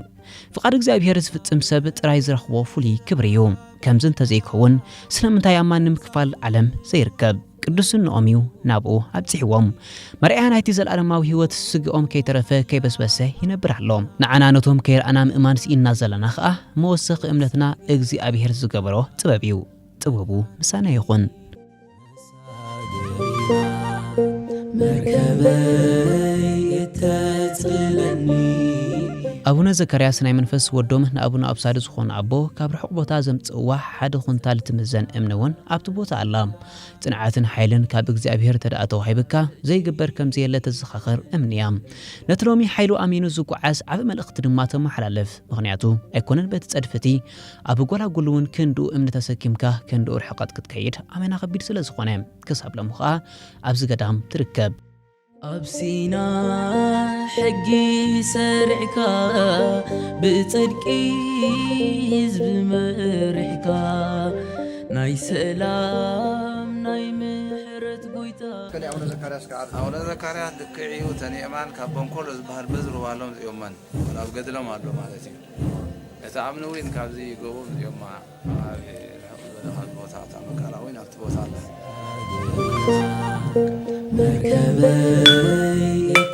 ፍቓድ እግዚኣብሔር ዝፍጽም ሰብ ጥራይ ዝረኽቦ ፍሉይ ክብሪ እዩ። ከምዚ እንተዘይከውን ስለምንታይ ኣብ ማንም ክፋል ዓለም ዘይርከብ ቅዱስንኦም እዩ ናብኡ ኣብጺሕዎም። መርኣያ ናይቲ ዘለኣለማዊ ህይወት ስግኦም ከይተረፈ ከይበስበሰ ይነብር ኣሎ። ንዓና ነቶም ከይረኣና ምእማን ስኢንና ዘለና ኸኣ መወሰኺ እምነትና እግዚኣብሔር ዝገበሮ ጥበብ እዩ። ጥበቡ ምሳና ይኹን። መርከበይ እተጽለኒ ኣቡነ ዘካርያስ ናይ መንፈስ ወዶም ንኣቡነ ኣብሳዲ ዝኾኑ ኣቦ ካብ ርሑቕ ቦታ ዘምጽእዋ ሓደ ኩንታል ትምዘን እምኒ እውን ኣብቲ ቦታ ኣላ። ጽንዓትን ሓይልን ካብ እግዚኣብሔር ተደኣ ተዋሂብካ ዘይግበር ከም ዘየለ ተዘኻኸር እምኒ እያ። ነቲ ሎሚ ሓይሉ ኣሚኑ ዝጓዓዝ ዓቢ መልእኽቲ ድማ ተመሓላልፍ። ምኽንያቱ ኣይኮነን በቲ ጸድፍቲ ኣብ ጎላጉል እውን ክንድኡ እምኒ ተሰኪምካ ክንድኡ ርሕቐት ክትከይድ ኣመና ከቢድ ስለ ዝኾነ ክሳብ ሎሚ ኸኣ ኣብዚ ገዳም ትርከብ። ኣብ ሲና ሕጊ ሰሪዕካ ብጽድቂ ህዝቢ መሪሕካ ናይ ሰላም ናይ ምሕረት ጎይታ። ከሊእ ኣቡነ ዘካርያስ ከኣ ኣሎ። ኣቡነ ዘካርያስ ልክዕ እዩ፣ ተን የማን ካብ በንኮሎ ዝበሃል በዚ ሩባ ኣሎም እዚኦመን፣ ኣብ ገድሎም ኣሎ ማለት እዩ። እቲ ኣምኒ እውን ካብዚ ጎቦ እዚኦም ኣብ ርሕቕ ዝበለ ካብ ቦታታት መካላ እውን ኣብቲ ቦታ ኣሎ። መርከበይ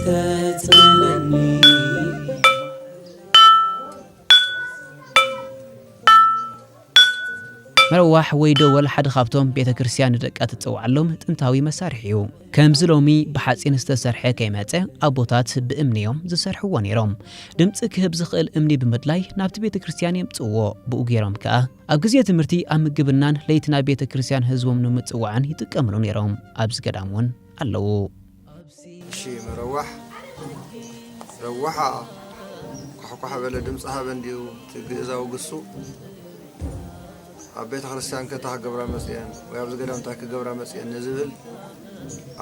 ተጽለኒ። መረዋሕ ወይ ደወል ሓደ ካብቶም ቤተ ክርስቲያን ንደቃ ትጽውዓሎም ጥንታዊ መሳርሒ እዩ። ከምዚ ሎሚ ብሓጺን ዝተሰርሐ ከይመጸ ኣቦታት ብእምኒ እዮም ዝሰርሕዎ ነይሮም። ድምጺ ክህብ ዝኽእል እምኒ ብምድላይ ናብቲ ቤተ ክርስቲያን የምጽእዎ። ብኡ ገይሮም ከኣ ኣብ ግዜ ትምህርቲ ኣብ ምግብናን ለይቲ ናብ ቤተ ክርስቲያን ህዝቦም ንምጽዋዕን ይጥቀምሉ ነይሮም። ኣብዚ ገዳም እውን ኣለዉ። እሺ፣ መረዋሕ፣ ረዋሓ፣ ኳሕኳሕ በለ፣ ድምፂ ሃበ እንዲዩ እቲ ግእዛዊ ግሱ። ኣብ ቤተ ክርስቲያን ከ እንታይ ክገብራ መፅየን ወይ ኣብዚ ገዳም እንታይ ክገብራ መፅየን ንዝብል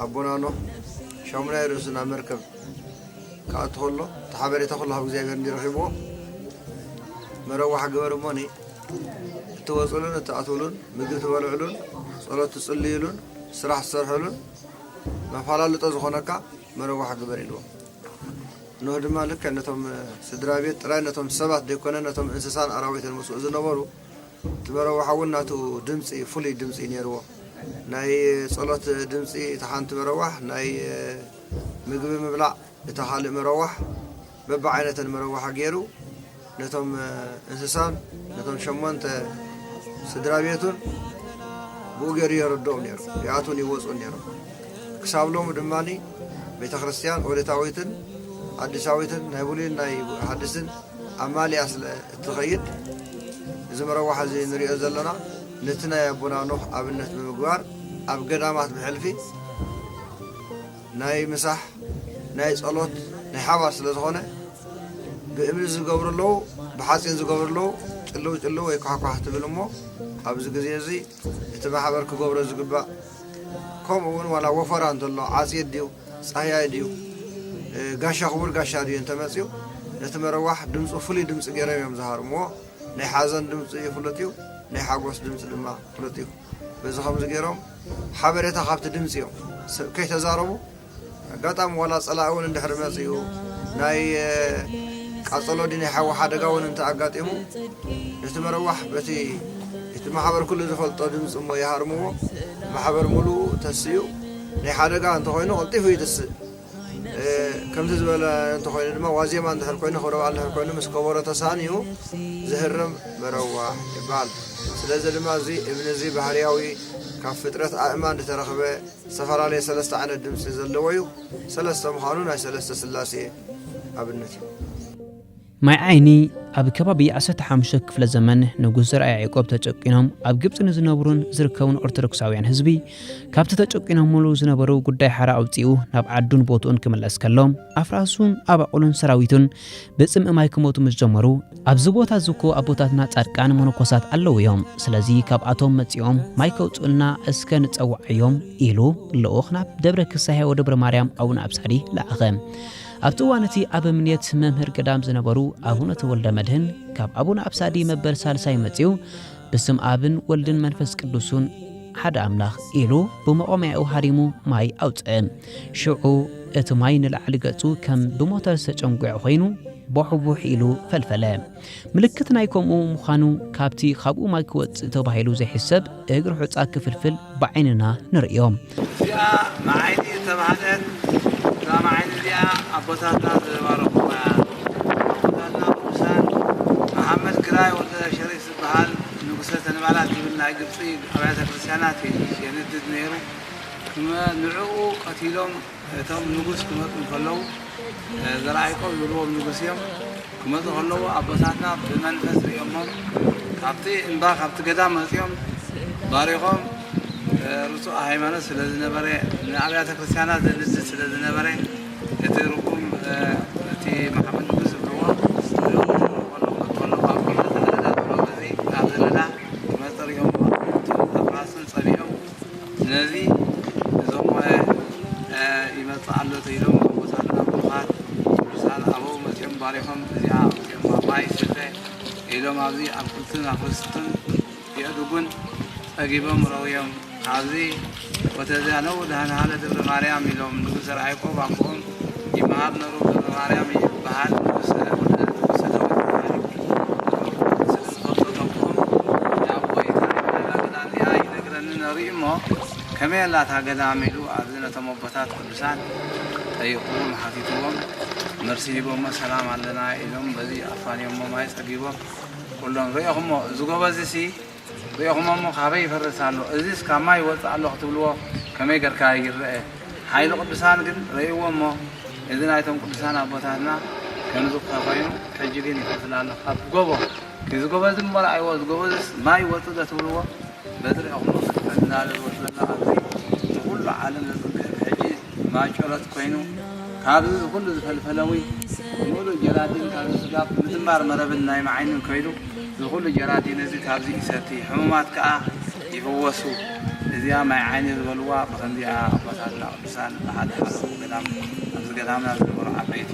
ኣቦና ኖህ ሻሙናይ ርእሱ ናብ መርከብ ክኣቱ ከሎ እቲ ሓበሬታ ኩሉ ካብ እግዚኣብሔር እንዲረኺብዎ መረዋሕ ግበር እሞኒ እትወፅሉን እትኣትውሉን ምግቢ ትበልዕሉን ጸሎት ትጽልይሉን ስራሕ ትሰርሕሉን መፋላልጦ ዝኾነካ መረዋሕ ግበር ኢልዎ። ኖህ ድማ ልክዕ ነቶም ስድራ ቤት ጥራይ ነቶም ሰባት ዘይኮነ ነቶም እንስሳን ኣራዊትን ምስኡ ዝነበሩ እቲ መረዋሕ እውን ናቱ ድምፂ ፍሉይ ድምፂ ነይርዎ። ናይ ጸሎት ድምፂ እቲ ሓንቲ መረዋሕ ናይ ምግቢ ምብላዕ እታ ካልእ መረዋሕ በብዓይነተን መረዋሕ ገይሩ ነቶም እንስሳን ነቶም ሸሞንተ ስድራ ቤቱን ብኡ ገይሩ የረድኦም ነይሩ። ይኣትዉን ይወፁን ነይሮም። ክሳብ ሎሚ ድማ ቤተ ክርስቲያን ኦሪታዊትን ኣዲሳዊትን ናይ ብሉይን ናይ ሓድስን ኣማሊኣ ስለ እትኸይድ እዚ መረዋሕ እዚ ንሪኦ ዘለና ነቲ ናይ ኣቦና ኖህ ኣብነት ብምግባር ኣብ ገዳማት ብሕልፊ ናይ ምሳሕ ናይ ጸሎት ናይ ሓባር ስለ ዝኾነ ብእምኒ ዝገብሩ ኣለዉ፣ ብሓጺን ዝገብሩ ኣለዉ። ጭልው ጭልው ወይ ኳሕኳሕ ትብል እሞ ኣብዚ ግዜ እዚ እቲ ማሕበር ክገብሮ ዝግባእ ከምኡ እውን ዋላ ወፈራ እንተሎ ዓጽየት ድዩ ጻህያይ ድዩ ጋሻ ክቡር ጋሻ ድዩ እንተመጽዩ ነቲ መረዋሕ ድምፁ ፍሉይ ድምፂ ገይሮም እዮም ዝሃርምዎ። ናይ ሓዘን ድምፂ ፍሉጥ እዩ፣ ናይ ሓጎስ ድምፂ ድማ ፍሉጥ እዩ። በዚ ከምዚ ገይሮም ሓበሬታ ካብቲ ድምፂ እዮም ከይተዛረቡ ኣጋጣሚ ዋላ ፀላኢ እውን እንድሕር መፂኡ ናይ ቃፀሎ ዲ ናይ ሓዊ ሓደጋ እውን እንተ ኣጋጢሙ ነቲ መረዋሕ በቲ እቲ ማሕበር ኩሉ ዝፈልጦ ድምፂ እሞ ይሃርምዎ። ማሕበር ሙሉኡ ተስኡ ናይ ሓደጋ እንተኮይኑ ቀልጢፉ ይትስእ። ከምዚ ዝበለ እንተኮይኑ ድማ ዋዜማ እንድሕር ኮይኑ ክብረ በዓል እንድሕር ኮይኑ ምስ ከበሮ ተሳንዩ ዝህረም መረዋሕ ይበሃል። ስለዚ ድማ እዚ እምኒ እዚ ባህርያዊ ካብ ፍጥረት ኣእማን ዝተረኽበ ዝተፈላለየ ሰለስተ ዓይነት ድምፂ ዘለዎ እዩ። ሰለስተ ምዃኑ ናይ ሰለስተ ስላሴ ኣብነት እዩ። ማይ ዓይኒ ኣብ ከባቢ ዓሰርተ ሓሙሽተ ክፍለ ዘመን ንጉስ ዘርኣ ያዕቆብ ተጨቂኖም ኣብ ግብፂ ንዝነብሩን ዝርከቡን ኦርቶዶክሳውያን ህዝቢ ካብቲ ተጨቂኖምሉ ዝነበሩ ጉዳይ ሓራ ኣውፂኡ ናብ ዓዱን ቦትኡን ክምለስ ከሎ ኣፍራሱን ኣባቑሉን ሰራዊቱን ብፅምኢ ማይ ክሞቱ ምስ ጀመሩ ኣብዚ ቦታ እዚ እኮ ኣቦታትና ፃድቃን መነኮሳት ኣለዉ እዮም። ስለዚ ካብኣቶም መፂኦም ማይ ከውፅኡልና እስከ ንፀውዓዮም ኢሉ ልኡኽ ናብ ደብረ ክሳሄ ወደብረ ማርያም ኣቡነ ኣብሳዲ ለኣኸ። ኣብቲ እዋን እቲ ኣበምኔት መምህር ገዳም ዝነበሩ ኣቡነ ተወልደ መድህን ካብ ኣቡነ ኣብሳዲ መበል ሳልሳይ መጺኡ ብስም ኣብን ወልድን መንፈስ ቅዱስን ሓደ ኣምላኽ ኢሉ ብመቖሚያኡ ሃሪሙ ማይ ኣውጽአ። ሽዑ እቲ ማይ ንላዕሊ ገጹ ከም ብሞተር ዝተጨንጉዐ ኮይኑ ቦሕቡሕ ኢሉ ፈልፈለ። ምልክት ናይ ከምኡ ምዃኑ ካብቲ ካብኡ ማይ ክወጽእ ተባሂሉ ዘይሕሰብ እግሪ ሑጻ ክፍልፍል ብዓይንና ንርእዮ። እዚኣ መዓይኒ ዝተባህለት እዛ መዓይኒ እዚኣ ኣቦታትና ዝባረኹዋ ኣቦታትና ቅዱሳን መሓመድ ግራይ ወልደ ሸሪፍ ዝበሃል ንጉሰ ተንባላት ዝብል ናይ ግብፂ ኣብያተ ክርስቲያናት እዩ የንድድ ነይሩ። ንዕኡ ቀቲሎም እቶም ንጉስ ክመፁ እንከለዉ ዘርዓ ያዕቆብ ዝብልዎም ንጉስ እዮም። ክመፁ ከለዉ ኣቦታትና ብመንፈስ ርእዮሞም ካብቲ እምባ ካብቲ ገዳም መፅኦም ባሪኾም ርፁዕ ሃይማኖት ስለ ዝነበረ ንኣብያተ ክርስቲያናት ዘንድድ ስለ ዝነበረ እቲ ርጉም እቲ መሓመድ ንጉስ ዝብልዎ ከለዉ ኣብ ኩሉ ተዓለዳ ብሎ በዚ ኣብ ዘለና ክመፅእ ርእዮም ኣፍራስን ጸኒሖም ስለዚ እዞም ይመጽእ ኣሎ ተኢሎም ኣቦታትና ብሩኻት ባሪኾም እዚኣ ኣውፅኦም ማይ ስተ ኢሎም ኣብዚ ኣብ ክልትን ኣፍርስትን የእዱጉን ጸጊቦም ረውዮም። ኣብዚ ወተዚያ ነው ደሃንሃለ ደብረ ማርያም ኢሎም ንጉሰ ራእይ ቆብ ኣቦኦም ይመሃር ነሩ። ደብረ ማርያም እዩ ይበሃል። ንጉሰ ወደ ንጉሰ ዳዊት ይበሃል። ስለ ዝፈልጦ ተንኮም ናብ ወይ ታሪኽ ገዛ እዚኣ ይነግረኒ ነሩ እሞ ከመይ ኣላታ ገዳም ኢሉ ኣብዚ ነቶም ኣቦታት ቅዱሳን ጠይቕዎም ሓቲትዎም። መልሲ ሂቦሞ ሰላም ኣለና ኢሎም በዚ ኣፋንዮሞ ማይ ጸጊቦም ኩሎም ርእኹሞ እዚ ጎበዝሲ ርእኹሞ እሞ ካበይ ይፈርስ ኣሎ እዚስ ካብ ማይ ይወፅእ ኣሎ ክትብልዎ ከመይ ገርካ ይረአ። ሓይሊ ቅዱሳን ግን ርእይዎ እሞ እዚ ናይቶም ቅዱሳን ኣቦታትና ከምዚ ኮይኑ ሕጂ ግን ይኸፍል ኣሎ ካብ ጎቦ እዚ ጎበዝ እሞ ረኣይዎ እዚ ጎበዝስ ማይ ይወፅእ ዶ ትብልዎ በዚ ርእኹሞ እናለ ዝወፅእ ዘሎ ኣብዚ ንኩሉ ዓለም ዘፅግብ ሕጂ ማይ ጨረት ኮይኑ ካብዚ ኩሉ ዝፈልፈለዊ ሙሉእ ጀራዲን ካብ ስጋብ ምድማር መረብን ናይ መዓይንን ከይዱ እዚ ኩሉ ጀራዲን እዚ ካብዚ ይሰቲ ሕሙማት ከዓ ይፍወሱ። እዚኣ ማይ ዓይኒ ዝበልዋ ብከምዚኣ ኣቦታትና ቅዱሳን ብሓደ ሓደ ገዳም ኣብዚ ገዳምና ዝነበሩ ዓበይቲ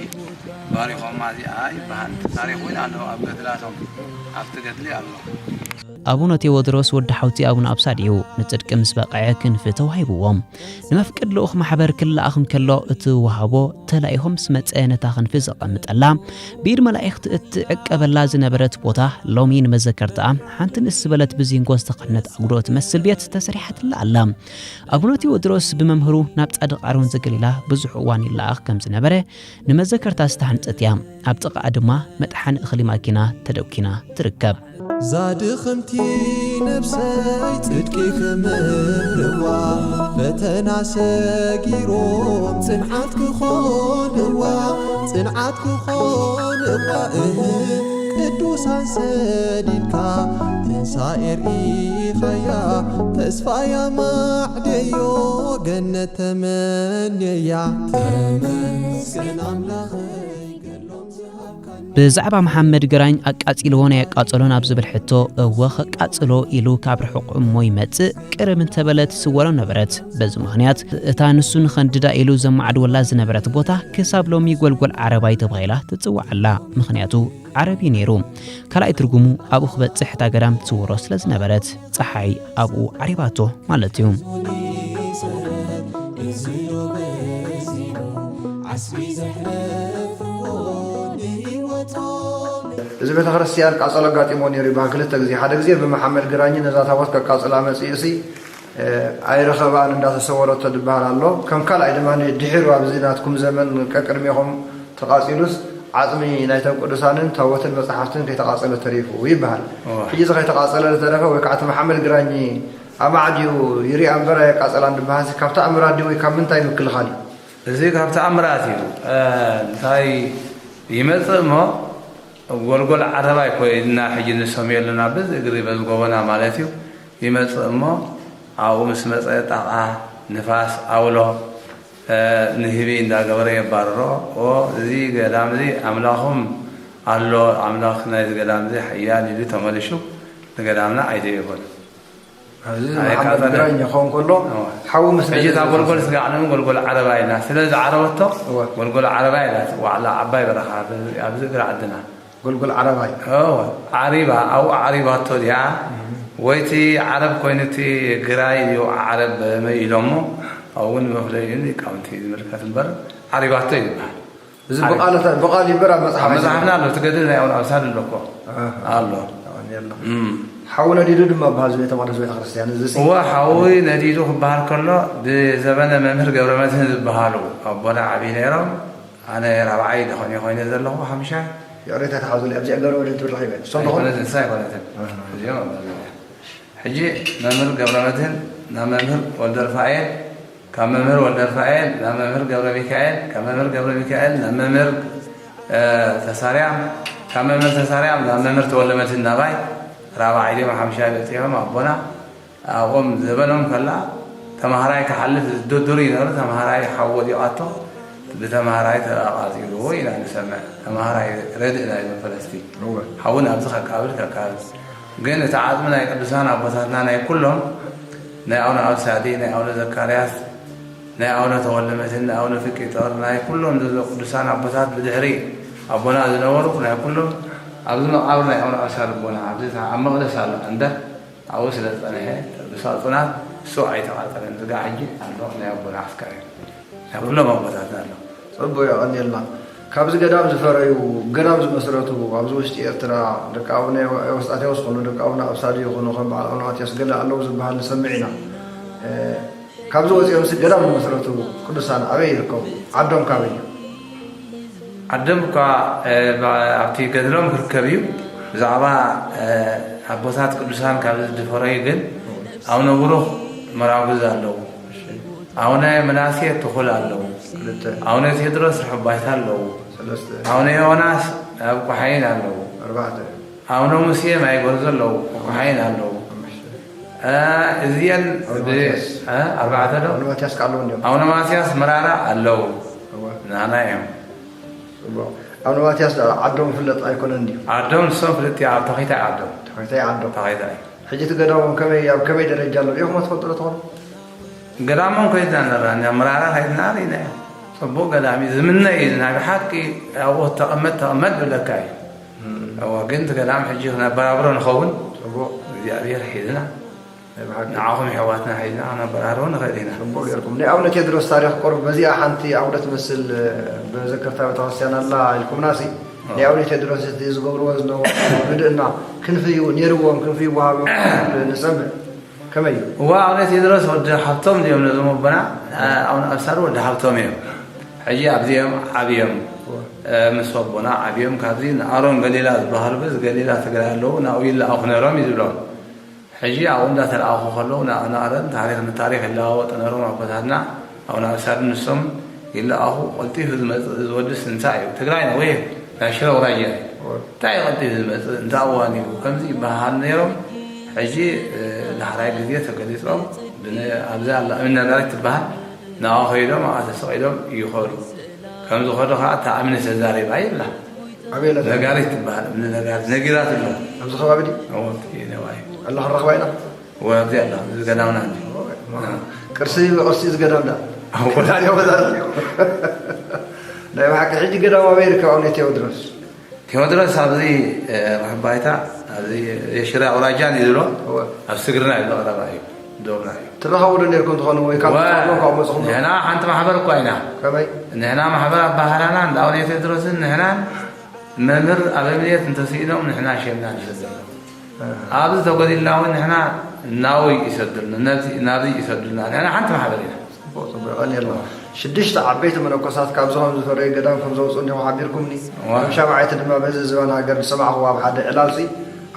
ባሪኾማ እዚኣ ይበሃል። ታሪኽ እውን ኣሎ ኣብ ገድላቶም ኣብቲ ገድሊ ኣሎ። ኣቡነ ቴዎድሮስ ወዲ ሓውቲ ኣቡነ ኣብሳድ እዩ። ንጽድቂ ምስ በቕዐ ክንፊ ተዋሂብዎ። ንመፍቅድ ልኡኽ ማሕበር ክለኣኽ እንከሎ እቲ ወሃቦ ተላኢኹ ምስ መጸ ነታ ክንፊ ዘቐምጠላ ብኢድ መላእኽቲ እትዕቀበላ ዝነበረት ቦታ ሎሚ ንመዘከርታኣ ሓንቲ ንእስ ዝበለት ብዚንጎ ዝተኸድነት ኣጉዶ ትመስል ቤት ተሰሪሓትላ ኣላ። ኣቡነ ቴዎድሮስ ብመምህሩ ናብ ጻድቕ ኣሮን ዘገሊላ ብዙሕ እዋን ይለኣኽ ከም ዝነበረ ንመዘከርታ ዝተሃንጸት እያ። ኣብ ጥቓኣ ድማ መጥሓኒ እኽሊ ማኪና ተደኲና ትርከብ። ዛድኽምቲ ነብሰይ ጽድቂ ክምህርዋ ፈተና ሰጊሮም ጽንዓት ክኾንዋ ጽንዓት ክኾንዋ እህ ቅዱሳን ሰዲድካ ትንሳኤ ርኢኻያ ተስፋያ ማዕደዮ ገነት ተመንየያ ተመስገን ኣምላኸይ ገድሎም ዝሃብካኒ። ብዛዕባ መሓመድ ግራኝ ኣቃጺልዎ ናይ ኣቃጸሎ ናብ ዝብል ሕቶ እወ ከቃጽሎ ኢሉ ካብ ርሑቕ እሞ ይመጽእ ቅርብ እንተበለ ትስወሮ ነበረት። በዚ ምኽንያት እታ ንሱ ንኸንድዳ ኢሉ ዘማዕድወላ ዝነበረት ቦታ ክሳብ ሎሚ ጎልጎል ዓረባይ ተባሂላ ትጽዋዕ ኣላ። ምኽንያቱ ዓረብ እዩ ነይሩ። ካልኣይ ትርጉሙ ኣብኡ ክበጽሕ እታ ገዳም ትስወሮ ስለ ዝነበረት ጸሓይ ኣብኡ ዓሪባቶ ማለት እዩ። እዚ ቤተ ክርስቲያን ቃጸሎ ኣጋጢሞ ነይሩ ይበሃል ክልተ ግዜ። ሓደ ግዜ ብመሓመድ ግራኝ ነዛ ታቦት ከቃጽላ መጺኡሲ ኣይረኸባን እንዳተሰወረቶ ዝበሃል ኣሎ። ከም ካልኣይ ድማ ድሒሩ ኣብዚ ናትኩም ዘመን ቀቅድሜኹም ተቃጺሉስ ዓጽሚ ናይቶም ቅዱሳንን ታቦትን መጽሓፍትን ከይተቃጸለ ተሪፉ ይበሃል። እወ። ሕጂ እዚ ከይተቃጸለ ዝተረፈ ወይ ከዓ እቲ መሓመድ ግራኝ ኣማዕድዩ ይሪኣ እምበር ኣየቃጸላን ዝበሃልሲ ካብ ተኣምራት ድዩ ወይ ካብ ምንታይ ምክልኻል እዩ? እዚ ካብ ተኣምራት እዩ። እ፣ እንታይ ይመጽእ እሞ ጎልጎል ዓረባይ ኮይንና ሕጂ ንሰምዮ ኣለና፣ በዚ እግሪ በዚ ጎቦና ማለት እዩ። ይመጽእ እሞ ኣብኡ ምስ መጸ ጣቓ፣ ንፋስ፣ ኣውሎ፣ እ፣ ንህቢ እንዳገበረ የባርሮ። ኦ፣ እዚ ገዳም እዚ ኣምላኹም ኣሎ፣ ኣምላኽ ናይዚ ገዳም እዚ ሓያል ኢሉ ተመሊሹ ንገዳምና ኣይደየቦን። ኣብዚ ኣይ፣ መሓመድ ቃጸለ። ግራኝ ይኸውን ከሎ እዋ። ሓዊ ምስ ሕጂ ነደደ እታ ጎልጎል ስጋዕ ዓለም ጎልጎል ዓረባ ኢልና ስለ ዝዓረበቶ እዋ። ጎልጎል ዓረባ ኢላ ትጽዋዕ ኣላ። ዓባይ በረኻ ኣብዚ፣ ኣብዚ እግሪ ዓድና። ጎልጎል ዓረባይ። እዋ። ዓሪባ፣ ኣብኡ ዓሪባቶ ድያ? እም። ወይቲ ዓረብ ኮይኑ እቲ ግራይ እዩ ዓረብ መ ኢሎሞ፣ ኣብኡ እውን መፍለይኡ ሊቃውንቲ ዝምልከት እምበር ዓሪባቶ እዩ ዝበሃል። እዚ ዓሪፍ። ብቓል ተ-፣ ብቓል ይበር ኣብ መጽሓፍ ኣብ መጽሓፍና ኣሎ፣ እቲ ገድሊ ናይ ኣቡነ ኣብሳድ ኣሎ እኮ። ኣሃ። ኣሎ። ኣሁን የለ። እም። ሓዊ ነዲዱ ድማ በሃል፣ እዚ ቤተ መቕደስ ቤተ ክርስቲያን፣ እዚ ሲ-፣ እወ፣ ሓዊ ነዲዱ ክበሃል ከሎ፣ ብዘበነ መምህር ገብረ መድህን ዝበሃሉ ኣቦና ዓብዪ ነይሮም። ኣነ ራብዓይ ደኾን እየ ኮይነ ዘለኹ፣ ሓምሻይ። ይቕሬታ ተሓዙለይ፣ ኣብዚኣ ገብረ መድህን ትብል ረኺበ። እሶም ደኾን? ኣይኮነትን፣ ንሳ ኣይኮነትን። ኣሃ። እዚኦም ኣብ መዝገብ። ሕጂ መምህር ገብረ መድህን ናብ መምህር ወልደ ርፋኤል፣ ካብ መምህር ወልደ ርፋኤል ናብ መምህር ገብረ ሚካኤል፣ ካብ መምህር ገብረ ሚካኤል ናብ መምህር፣ እ፣ ተሳርያም፣ ካብ መምህር ተሳርያም ናብ መምህር ተወልደ መድህን ናባይ ራብዓይ ድዮም ሓምሻይ በጺሖም ኣቦና። ኣብኦም ዘበኖም ከላ ተማሃራይ ክሓልፍ ዝድድሩ ይነበሩ፣ ተማሃራይ ሓዊ ወዲቓቶ ብተማሃራይ ተቓጺሉ ኢና ንሰምዕ። ተማሃራይ ረድእ ናይ ፈለስቲ እወ። ሓዊ ናብዚ ከቃብል ከቃብል። ግን እቲ ዓጽሚ ናይ ቅዱሳን ኣቦታትና ናይ ኩሎም ናይ ኣቡነ ኣብሳዲ፣ ናይ ኣቡነ ዘካርያስ፣ ናይ ኣቡነ ተወልደ መድህን፣ ናይ ኣቡነ ፍቂጦር፣ ናይ ኩሎም ዘለ ቅዱሳን ኣቦታት ብድሕሪ ኣቦና ዝነበሩ ናይ ኩሎም ኣብዚ መቓብር ናይ ኣቡነ ኣብሳ ልቦና ኣብዚ ኣብ መቕደስ ኣሎ እንዳ ኣብኡ ስለ ዝጸንሐ ብሳጹናት እሱ ኣይተቓጸለን። ስጋ ሕጂ ኣሎ ናይ ኣቦና ኣስከሬን ናይ ኩሎም ኣቦታትና ኣሎ። ጽቡቅ የቐንየልና። ካብዚ ገዳም ዝፈረዩ ገዳም ዝመስረቱ ኣብዚ ውሽጢ ኤርትራ ደቂ ኣቡነ ኤዎስጣቴዎስ ኮኑ ደቂ ኣቡነ ኣብሳዲ ይኹኑ ከም በዓል ኣቡነ ማትያስ ገለ ኣለዉ ዝበሃል ንሰምዕ ኢና። ካብዚ ወፂኦምሲ ገዳም ዝመስረቱ ቅዱሳን ኣበይ ይርከቡ? ዓዶም ካበይ እዩ? ዓዶም እኳ ኣብቲ ገድሎም ክርከብ እዩ። ብዛዕባ ኣቦታት ቅዱሳን ካብ ዝፈረዩ ግን ኣቡነ ብሩኽ መራጉዝ ኣለዉ። ኣቡነ ምናሴ ትኹል ኣለዉ። ኣቡነ ቴድሮስ ርሑባይታ ኣለዉ። ኣቡነ ዮናስ ኣብ ቁሓይን ኣለዉ። ኣቡነ ሙሴ ማይ ጎርዞ ኣለዉ። ቁሓይን ኣለዉ። እዚአን ኣርባዕተ ዶ? ኣቡነ ማትያስ መራራ ኣለዉ። ናና እዮም። ኣቡነ ማትያስ ዓዶም ፍለጥ ኣይኮነን ድዩ? ዓዶም ንሶም ፍልጥ እዮም። ኣብ ተኺታይ ዓዶም። ተኺታይ ዓዶም። ተኺታይ። ሕጂ እቲ ገዳሞም ከመይ ኣብ ከመይ ደረጃ ኣሎ ኢኹም ትፈልጡ ዶ ትኾኑ? ገዳሞም ከይድና ነራ እኛ መራራ ከይድና ርኢና እዮም። ፅቡቕ ገዳም እዩ ዝምነ እዩ ናይ ብሓቂ ኣብኡ ተቐመጥ ተቐመጥ ዝብለካ እዩ። እወ ግን እቲ ገዳም ሕጂ ክነበራብሮ ንኸውን ፅቡቕ እግዚኣብሔር ሒዝና ናይ ብሓቂ ንዓኹም የሕዋትና ሒዝና ክነበራርቦ ንኽእል ኢና። ፅቡቕ ጌርኩም ናይ ኣቡነ ቴድሮስ ታሪኽ ቁሩብ በዚኣ ሓንቲ ኣውደ ትመስል መዘከርታ ቤተክርስትያን ኣላ ኢልኩምና ሲ ናይ ኣቡነ ቴድሮስ እቲ ዝገብርዎ ዝነበሩ ርድእና ክንፊ ነይርዎም ክንፊ ይወሃቦም ንሰምዕ ከመይ እዩ? እዋ ኣቡነ ቴድሮስ ወዲ ሃብቶም ድዮም ነዞም ኣቦና ኣቡነ ኣብሳር ወዲ ሃብቶም እዮም። ሕጂ ኣብዚኦም ዓብዮም ምስ ኣቦና ዓብዮም ካብዚ ንኣሮን ገሊላ ዝበሃሉ በዚ ገሊላ ትግራይ ኣለዉ ናብኡ ይለኣኹ ነይሮም እዩ ዝብሎም። ሕጂ ኣብኡ እንዳተለኣኹ ከለዉ ንኣረን ታሪኽ ንታሪኽ ይለዋወጡ ነይሮም ኣቦታትና። ኣቡነ ኣብሳር ንሶም ይለኣኹ ቀልጢፉ ዝመፅእ እዚ ወድስ እንታይ እዩ ትግራይ ነዊሕ ናይ ሽረ ኣውራጃ እዩ እንታይ እዩ ቀልጢፉ ዝመፅእ እንታይ እዋን እዩ ከምዚ ይበሃሃል ነይሮም። ሕጂ ዳሕራይ ግዜ ተገሊፆም ኣብዛ ኣላ እምኒ ነጋሪት ትበሃል ናብኣ ከይዶም ኣብኣ ተሰቒሎም ይኸዱ። ከም ዝኸዱ ከዓ እታ እምኒ ተዛሪባ ይብላ። ኣበይ ኣላ እዛ እምኒ? ነጋሪት ትበሃል እምኒ ነጋሪት ነጊራትሎም። ኣብዚ ከባቢ ድዩ? እወ፣ እየ ነዋይ። ኣላ ክንረኽባ ኢና? እወ፣ ኣብዚ ኣላ። እዚ ገዳምና እንዲ። ቅርሲ ቅርሲ እዚ ገዳም ዳ? እወ። ዳርዮ መዛርብ። ናይ ብሓቂ ሕጂ ገዳም ኣበይ ይርከብ ኣቡነ ቴዎድሮስ? ቴዎድሮስ ኣብዚ ርሑብ ባይታ ኣብዚ የሽረ ኣውራጃን እዩ ዝብሎ እወ። ኣብ ስግርና እዩ ቀረባ እዩ ዶብና እዩ። ትራኸቡ ዶ ነርኩም ትኾኑ ወይ ካብ ወ- ትፈልጥዎ ካብ መፅኹም ዶ? ንሕና ሓንቲ ማሕበር እኳ ኢና። ከመይ? ንሕና ማሕበር ኣባህራና እንዳ ኣቡነ ቴድሮስን ንሕናን መምህር ኣበምኔት እንተስኢኖም ንሕና ሸምና ንሕዘሎም። ኣብዚ ተጎዲልና እውን ንሕና ናብይ ይሰዱልና፣ ናብዚ ናብዚ ይሰዱልና። ንሕና ሓንቲ ማሕበር ኢና። ጽቡቕ ጽቡቕ የቐንየልና። ሽዱሽተ ዓበይቲ መነኮሳት ካብዚ ከም ዝፈረዩ ገዳም ከም ዘውፅኡ እንዲኹም ሓቢርኩምኒ። እዋ። ከም ሻምዓይቲ ድማ በዚ ዝባን ሃገር ዝሰማዕኹዎ ኣብ ሓደ ዕላልሲ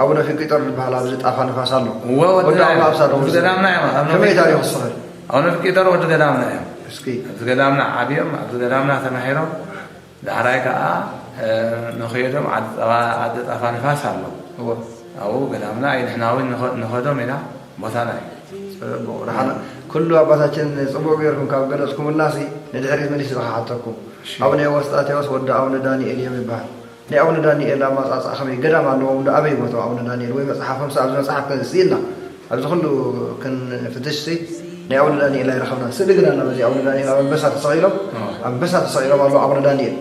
ኣቡነ ፊቂጦር ዝበሃል ኣብዚ ጣፋ ንፋስ ኣሎ። እወ ወዲ ወዲ ኣቡነ ኣብሳዶም ኣብዚ ገዳምና እዮም። ኣብ ከመይ ነፍቂ- ታሪኹ እስኸ? ኣብ ነፍቂጦር ወዲ ገዳምና እዮም። እስኪ ኣብዚ ገዳምና ዓብዮም ኣብዚ ገዳምና ተማሂሮም ዳሕራይ ከዓ ንኸይዶም ዓዲ ጣፋ ንፋስ ኣሎ ኣብኡ ገዳምና እዩ ንሕና እውን ንኸዶም ኢና ቦታና እዩ። ኩሉ ኣባታችን ፅቡቅ ገይርኩም ካብ ገለፅኩምልና ሲ ንድሕሪት መሊስ ዝኸሓተኩም ኣቡነ ኤዎስጣቴዎስ ወዲ ኣቡነ ዳንኤል እዮም ይበሃል። ናይ ኣቡነ ዳንኤል ኣማፃፅኣ ከመይ ገዳም ኣለዎም ዶ ኣበይ ቦትኦም ኣቡነ ዳንኤል ወይ መፅሓፎም ሲ ኣብዚ መፅሓፍ ከ ስኢልና ኣብዚ ኩሉ ክንፍትሽ ሲ ናይ ኣቡነ ዳንኤል ኣይረኸብናን። ስእሊ ግን ኣሎ በዚ ኣቡነ ዳንኤል ኣብ ኣንበሳ ተሰቒሎም ኣንበሳ ተሰቒሎም ኣለዉ ኣቡነ ዳንኤል።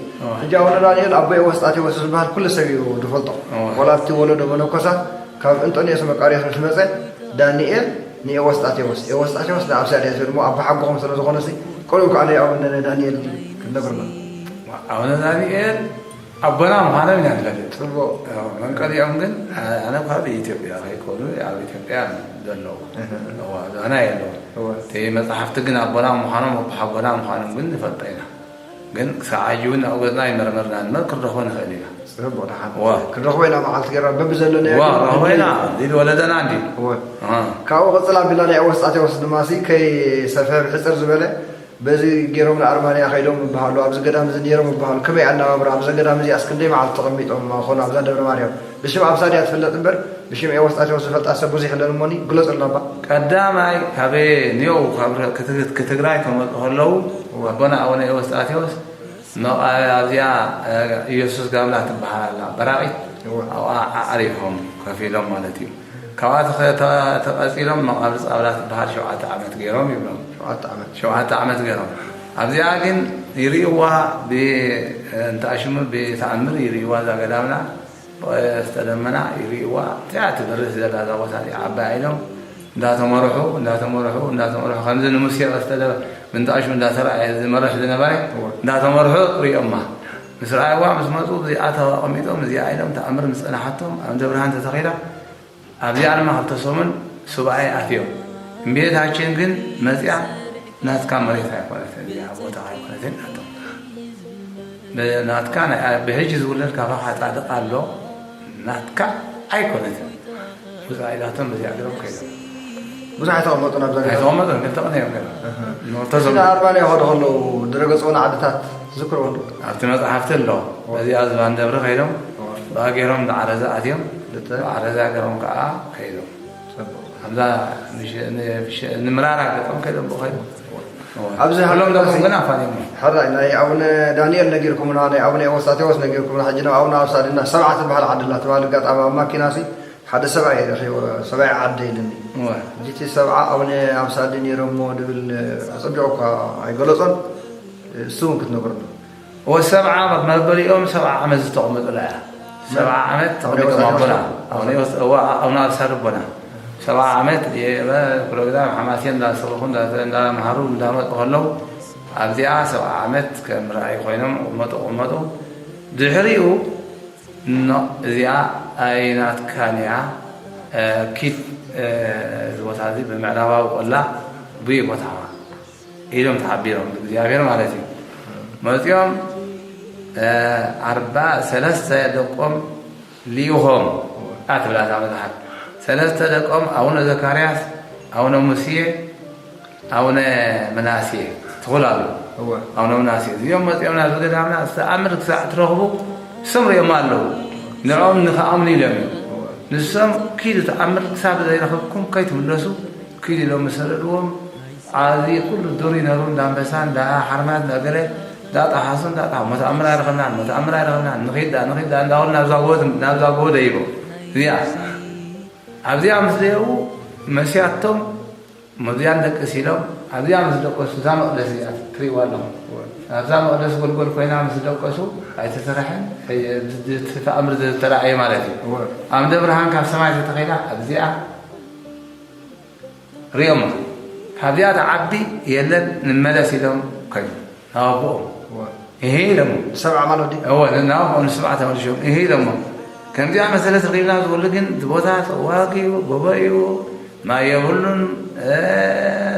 ሕጂ ኣቡነ ዳንኤል ኣቦ ኤዎስጣቴዎስ ዝበሃል ኩሉ ሰብ እዩ ዝፈልጦ። ዋላ ኣብቲ ወለዶ መነኮሳት ካብ እንጦንዮስ መቃርዮስ ምስ መጸ ዳንኤል ንኤዎስጣቴዎስ ኤዎስጣቴዎስ ንኣብሳድያ ዝብል እሞ ኣቦ ሓጎኹም ስለ ዝኾነ ሲ ቆልዑ ከዓ ናይ ኣቡነ ዳንኤል ክትነግሩና። ኣቡነ ዳንኤል ኣቦና ምዃኖም ኢና ንፈልጥ። ጽቡቕ። መንቀሊኦም ግን ኣነ ካብ ኢትዮጵያ ከይኮኑ ኣብ ኢትዮጵያ ዘለዉ ኣና የለዉ። እቲ መጽሓፍቲ ግን ኣቦና ምዃኖም ኣቦሓጎና ምዃኖም ግን ንፈልጦ ኢና። ግን ክሳብ ሕጂ እውን ኣብ ገጽና ይመርመርና ንመን ክንረኽቦ ንኽእል ኢና። ጽቡቕ ደሓን። ዋ። ክንረኽቦ ኢና መዓልቲ ገይርና በብዘለናዮ ዋ ግን ረኽቦ ኢና እንዲ ወለደና እንዲ። እወ። እ። ካብኡ ቅጽል ኣቢልና ናይ ወስጣቴዎስ ድማ ሲ ከይሰፍሐ ብሕጽር ዝበለ በዚ ገይሮም ንኣርማንያ ከይዶም ይበሃሉ፣ ኣብዚ ገዳም እዚ ነይሮም ይበሃሉ። ከመይ ኣነባብራ ኣብዛ ገዳም እዚኣስ ክንደይ መዓልቲ ተቐሚጦም ይኾኑ ኣብዛ ደብረ ማርያም? ብሽም ኣብሳድያ ትፍለጥ እምበር ብሽም ኤዎስጣቴዎስ ዝፈልጣ ሰብ ብዙሕ የለን እሞኒ ግለጹልና እባ። ቀዳማይ ካብ ኔው ካብ ክትግራይ ከመፁ ከለዉ ኣቦና ኣቡነ ኤዎስጣቴዎስ መቓብያ ኣብዚኣ ኢየሱስ ጋብላ ትበሃል ኣላ በራቒት ኣብኣ ኣዕሪፎም ከፊሎም ማለት እዩ። ካብኣ ተቐፂሎም መቓብር ፃብላ ትበሃል ሸውዓተ ዓመት ገይሮም ይብሎም። ሸውዓተ ዓመት ገይሮም ኣብዚኣ ግን ይርእይዋ፣ ብ-፣ እንተ ኣሽሙ ብተኣምር ይርእይዋ፣ እዛ ገዳምና ብቀስተ ደመና ይርእይዋ። እዚኣ ትበርህ ዘላ እዛ ቦታ እዚኣ ዓባይ ኢሎም እንዳተመርሑ፣ እንዳተመርሑ፣ እንዳተመርሑ፣ ከምዚ ንሙሴ ቀስተ ደ-፣ ምንጣሹ እንዳተረኣየ ዝመርሕ ዝነበረ፣ እወ። እንዳተመርሑ ርእዮማ። ምስ ረኣይዋ፣ ምስ መፁ፣ እዚኣ ተቐሚጦም፣ እዚኣ ኢሎም ተኣምር ምስ ጸናሓቶም፣ ኣብ ደብረ ብርሃን ተተኺላ፣ ኣብዚኣ ድማ ክልተ ሰሙን ሱባኤ ኣትዮም። እምቤታችን ግን መፂኣ፣ ናትካ መሬት ኣይኮነትን፣ እዚኣ ቦታ ኣይኮነትን ኣቶም። ናትካ ናይ፣ ብሕጂ ዝውለድ ካባኻ ጻድቕ ኣሎ፣ ናትካ ኣይኮነትን። ውፃእ ኢላቶም በዚኣ ገይሮም ከይዶም። ብዙሕ ኣይተቐመጡን ኣብዛ ገዛ? ኣይተቐመጡን፣ ክልተ ቀን እዮም ገይሮም። እህ። ንክልተ እቲ ሰሙን። ኣርባንያ ይኸዱ ከለዉ ድረገጽ ውን ዓድታት ዝክርዎ ዶ? ኣብቲ መጽሓፍቲ ኣሎ። በዚኣ ዝባን ደብሪ ከይዶም፣ እዋ። ብኣ ገይሮም ንዓረዛ ኣትዮም፣ ልተ? ብዓረዛ ገይሮም ከዓ ከይዶም። ጽቡቕ። ኣብዛ ንሽ-፣ ንሽ-፣ ንምራራ ገጾም ከይዶም ብኡ ከይዶም። ኣብዚ ኩሎም ሃገር ደቆም እዚ ግን ኣፋንዮም። ሕራይ ናይ ኣቡነ ዳንኤል ነጊርኩምና፣ ናይ ኣቡነ ኤዎስጣቴዎስ ነጊርኩምና፣ ሕጂ ናብ ኣቡነ ኣብሳድና ሰብዓ ትበሃል ዓዲ ኣላ ትበሃል ኣጋጣሚ ኣብ ማኪናሲ ሓደ ሰብኣይ ረኺቦ፣ ሰብኣይ ዓደ ኢሉኒ። እወ። ሕጂ እቲ ሰብዓ ኣቡነ ኣብሳዲ ነይሮሞ ድብል ኣጸቢቑ እኳ ኣይገለጾን፣ እሱ እውን ክትነግረና። እወ፣ ሰብዓ መበሊኦም ሰብዓ ዓመት ዝተቐመጡላ እያ። ሰብዓ ዓመት ተቐሚጦም ኣቦና። ኣቡነ ዮስ-፣ እወ፣ ኣቡነ ኣብሳዲ ኣቦና። ሰብዓ ዓመት የ-፣ ፕሮግራም ሓማሴን እንዳሰበኹ፣ እንዳ-፣ እንዳምሃሩ፣ እንዳመጡ ከለዉ፣ ኣብዚኣ ሰብዓ ዓመት ከም ራእይ ኮይኖም ቅመጡ፣ ቅመጡ። ድሕሪኡ፣ ኖ፣ እዚኣ ኣይናትካን እያ፣ እ፣ ኪድ፣ እ፣ እዚ ቦታ እዚ ብምዕራባዊ ቆላ፣ ብይ ቦታዋ። ኢሎም ተሓቢሮም፣ እግዚኣብሔር ማለት እዩ። መፂኦም፣ እ፣ ኣርባ ሰለስተ ደቆም ልኢኾም፣ እያ ትብላ እታ መጽሓፍ። ሰለስተ ደቆም፣ ኣቡነ ዘካርያስ፣ ኣቡነ ሙስየ፣ ኣቡነ ምናስየ፣ ትኹል ኣሎ። እወ። ኣቡነ ምናስየ፣ እዚኦም መፂኦም ናብዚ ገዳምና፣ ዝተኣምር ክሳዕ ትረኽቡ፣ ስም ሪኦም ኣለዉ። ንዕኦም ንኽኣምኑ ኢሎም እዮም። እወ። ንሶም፣ ኪዱ ተኣምር ክሳብ ዘይረኸብኩም ከይትምለሱ፣ ኪዱ ኢሎም ምስ ሰደድዎም፣ ኣብዚ ኩሉ ዱር ይነብሩ፣ እንዳ ኣንበሳ፣ እንዳ ሓርማዝ፣ እንዳ ገለ፣ እንዳ ጠሓሱ፣ እንዳ ጠሓ-፣ ሞተኣምር ኣይረኸብናን፣ ሞተኣምር ኣይረኸብናን፣ ንኺድ ዳ፣ ንኺድ ዳ እንዳበሉ ናብዛ ጎቦ፣ ናብዛ ጎቦ ደይቦም። እዚኣ፣ ኣብዚኣ ምስ ደየቡ፣ መሲያቶም፣ መብዚኣ ንደቅስ ኢሎም፣ ኣብዚኣ ምስ ደቀሱ፣ እዛ መቕደስ እዚኣ ትሪእዋ ኣለኹም። ኣብዛ መቕደስ ጎልጎል ኮይና ምስ ደቀሱ፣ ኣይተሰረሐን፣ ኣይ-፣ ድ-፣ ድ-፣ ተኣምር ዝተራእየ ማለት እዩ። እወ። ኣብ እንደ ብርሃን ካብ ሰማይ ዝተኸይላ፣ ኣብዚኣ ሪኦሞ። ካብዚኣ ትዓቢ የለን፣ ንመለስ ኢሎም ከዱ። ናብ ኣቦኦም። እወ። እሄ ኢሎሞ። ሰብዓ ማለት ድዩ? እወ፣ ናብ ኣቦኦም ንሰብዓ ተመልሾም። እሄ ኢሎሞ። ከምዚኣ መሰለት ረኺብና ዝብሉ ግን፣ እቲ ቦታ ተዋጊኡ፣ ጎቦ እዩ፣ ማይ የብሉን፣ እ፣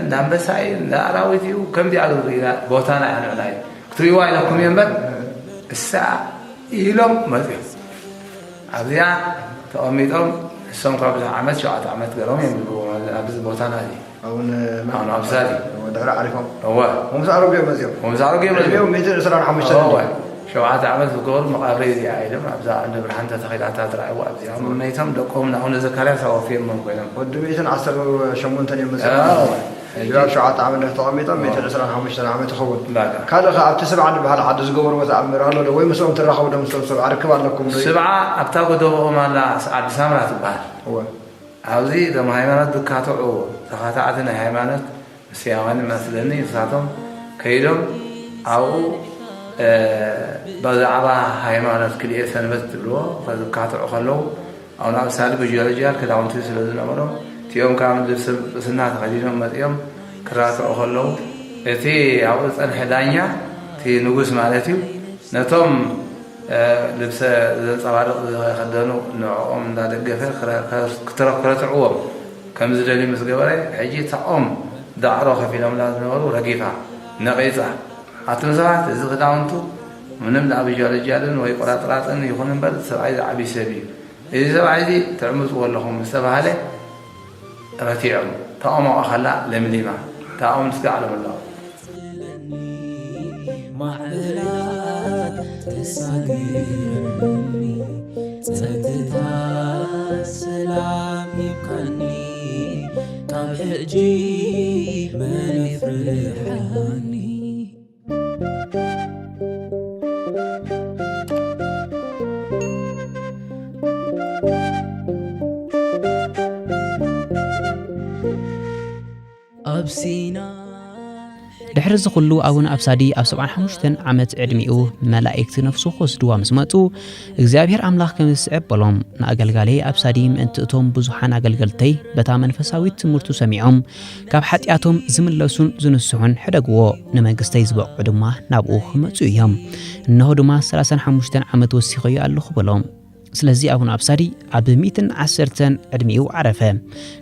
እንዳ ኣንበሳ እዩ፣ እንዳ ኣራዊት እዩ፣ ከምዚኣ ዝብሉ ኢና፣ ቦታና እያ ንዕና እዩ። ክትሪእዋ ኢለኩም እየ እምበር፣ እሳ ኢሎም መፅዮም። ኣብዚኣ ተቐሚጦም፣ እሶም ካብ ብዙሕ ዓመት፣ ሸውዓተ ዓመት ገይሮም እዮም ዝብልዎ፣ ኣብዚ ቦታና እዚ። ኣቡነ መን? ኣቡነ ኣብሳዲ። እወ፣ ድሕሪ ዓሪፎም? እወ። ወምስ ኣሮጌ መፅዮም? ወምስ ኣሮጌ መፅዮም? ዕድሜኦም ሚእትን ዕስራን ሓሙሽተን እወ። እንድዩ? ሸውዓተ ዓመት ዝገበሩ መቓብረይ እዚኣ ኢሎም፣ ኣብዛ ዓንደ ብርሃን ተተኺላታ ትረኣይዋ፣ ኣብዚኣ መይቶም ደቆም ንኣቡነ ዘካርያስ ኣወፍዮሞም ኮይኖም። ወዲ ሚእትን ዓሰርተ ሸሞንተን እዮም መፅዮም? እወ። ሕጂ ኣብ ሸውዓተ ዓመት ድሕሪ ተቐሚጦም፣ ሚእትን ዕስራን ሓሙሽተን ዓመት ይኸውን። በቃ። ካልእ ኸ ኣብቲ ስብዓ ዝበሃል ዓዲ ዝገበርዎ ተኣምር ኣሎ ዶ? ወይ ምስኦም ትራኸቡ ዶ? ምስኦም ሰብ ርክብ ኣለኩም ዶ? ስብዓ ኣብታ ጎደቦኦም ኣላ፣ ዓዲ ሳምራ ትበሃል። እወ። ኣብዚ እቶም ሃይማኖት ዝካትዑ ተኻታዕቲ ናይ ሃይማኖት፣ ምስያማን መስለኒ፣ ንሳቶም ከይዶም ኣብኡ፣ እ፣ ብዛዕባ ሃይማኖት ክልኤ ሰንበት ዝብልዎ ዝካትዑ ከለዉ፣ ኣቡነ ኣብሳዲ ብጀለጃል ክዳውንቲ ስለ ዝነበሮም፣ እቲኦም ከዓ ልብሲ ጵጵስና ተኸዲኖም መፂኦም ክራትዑ ከለዉ፣ እቲ ኣብኡ ዝፀንሐ ዳኛ፣ እቲ ንጉስ ማለት እዩ፣ ነቶም፣ እ፣ ልብሰ ዘንጸባርቕ ዝኸደኑ ንዕኦም እንዳደገፈ ክረ-፣ ክረ-፣ ክረትዕዎም ከም ዝደልዩ ምስ ገበረ፣ ሕጂ እታ ኦም ዳዕሮ ከፊሎምላ ዝነበሩ ረጊፋ፣ ነቒጻ። ኣቱም ሰባት፣ እዚ ክዳውንቱ ምንም ደኣ ብጃልጃልን ወይ ቁራጥራጥን ይኹን እምበር፣ ሰብኣይ ዝዓቢ ሰብ እዩ። እዚ ሰብኣይ እዚ ትዕምጽዎ ኣለኹም ምስ ተባህለ፣ ረቲዖም። እታ ኦም ኣብኣ ከላ ለምሊማ፣ እታ ኦም ንስጋዕ ለምለዋ። ማዕበላት ተሳግረኒ፣ ጸጥታ ሰላም ይብካኒ፣ ካብ ሕጂ መን ይፍርሓኒ? ኣብ ሲና ድሕሪ እዚ ኩሉ ኣቡነ ኣብሳዲ ኣብ ሰብዓን ሓሙሽተን ዓመት ዕድሚኡ መላእክቲ ነፍሱ ክወስድዋ ምስ መጹ እግዚኣብሔር ኣምላኽ ከም ዝስዕብ በሎም። ንኣገልጋሊ ኣብሳዲ ምእንቲ እቶም ብዙሓን ኣገልገልተይ በታ መንፈሳዊት ትምህርቱ ሰሚዖም ካብ ሓጢኣቶም ዝምለሱን ዝንስሑን ሕደግዎ፣ ንመንግስተይ ዝበቕዑ ድማ ናብኡ ክመጹ እዮም። እነሆ ድማ ሰላሳን ሓሙሽተን ዓመት ወሲኸዮ ኣለኹ በሎም። ስለዚ ኣቡነ ኣብሳዲ ኣብ ሚእትን ዓሰርተን ዕድሚኡ ዓረፈ።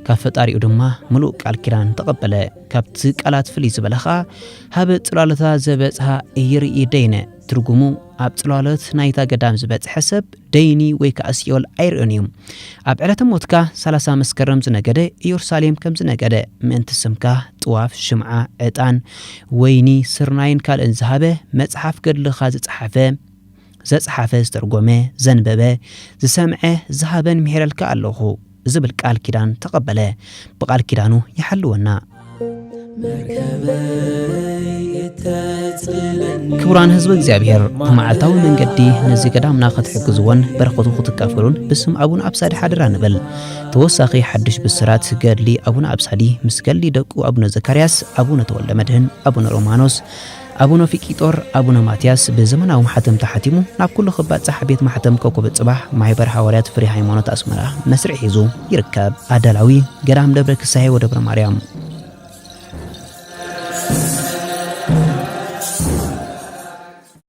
ካብ ፈጣሪኡ ድማ ምሉእ ቃል ኪዳን ተቐበለ። ካብቲ ቃላት ፍልይ ዝበለ ኸኣ፣ "ሃበ ጽላሎታ ዘበጽሃ ኢይርኢ ደይነ"፣ ትርጉሙ፣ ኣብ ጽላሎት ናይታ ገዳም ዝበጽሐ ሰብ ደይኒ ወይ ከኣ ሲኦል ኣይርእን እዩ። ኣብ ዕለተ ሞትካ ሰላሳ መስከረም ዝነገደ፣ ኢየሩሳሌም ከም ዝነገደ፣ ምእንቲ ስምካ ጥዋፍ፣ ሽምዓ፣ ዕጣን፣ ወይኒ፣ ስርናይን ካልእን ዝሃበ፣ መጽሓፍ ገድልኻ ዝጸሓፈ፣ ዘጽሓፈ፣ ዝተርጎመ፣ ዘንበበ፣ ዝሰምዐ፣ ዝሃበን ምሒረልካ ኣለኹ ዝብል ቃል ኪዳን ተቐበለ። ብቃል ኪዳኑ ይሓልወና። ክቡራን ህዝቢ እግዚኣብሔር፣ ብመዓልታዊ መንገዲ ነዚ ገዳምና ክትሕግዝዎን በረኸቱ ክትካፈሉን ብስም ኣቡነ ኣብሳዲ ሓደራ ንብል። ተወሳኺ ሓድሽ ብስራት ገድሊ ኣቡነ ኣብሳዲ ምስ ገድሊ ደቁ ኣቡነ ዘካርያስ፣ ኣቡነ ተወልደ መድህን፣ ኣቡነ ሮማኖስ፣ ኣቡነ ፊቂጦር፣ ኣቡነ ማትያስ ብዘመናዊ ማሕተም ተሓቲሙ ናብ ኩሉ ክባጻሕ ቤት ማሕተም ኮከበ ጽባሕ ማሕበር ሃዋርያት ፍሬ ሃይማኖት ኣስመራ መስርዕ ሒዙ ይርከብ። ኣዳላዊ ገዳም ደብረ ክሳሄ ወደብረ ማርያም።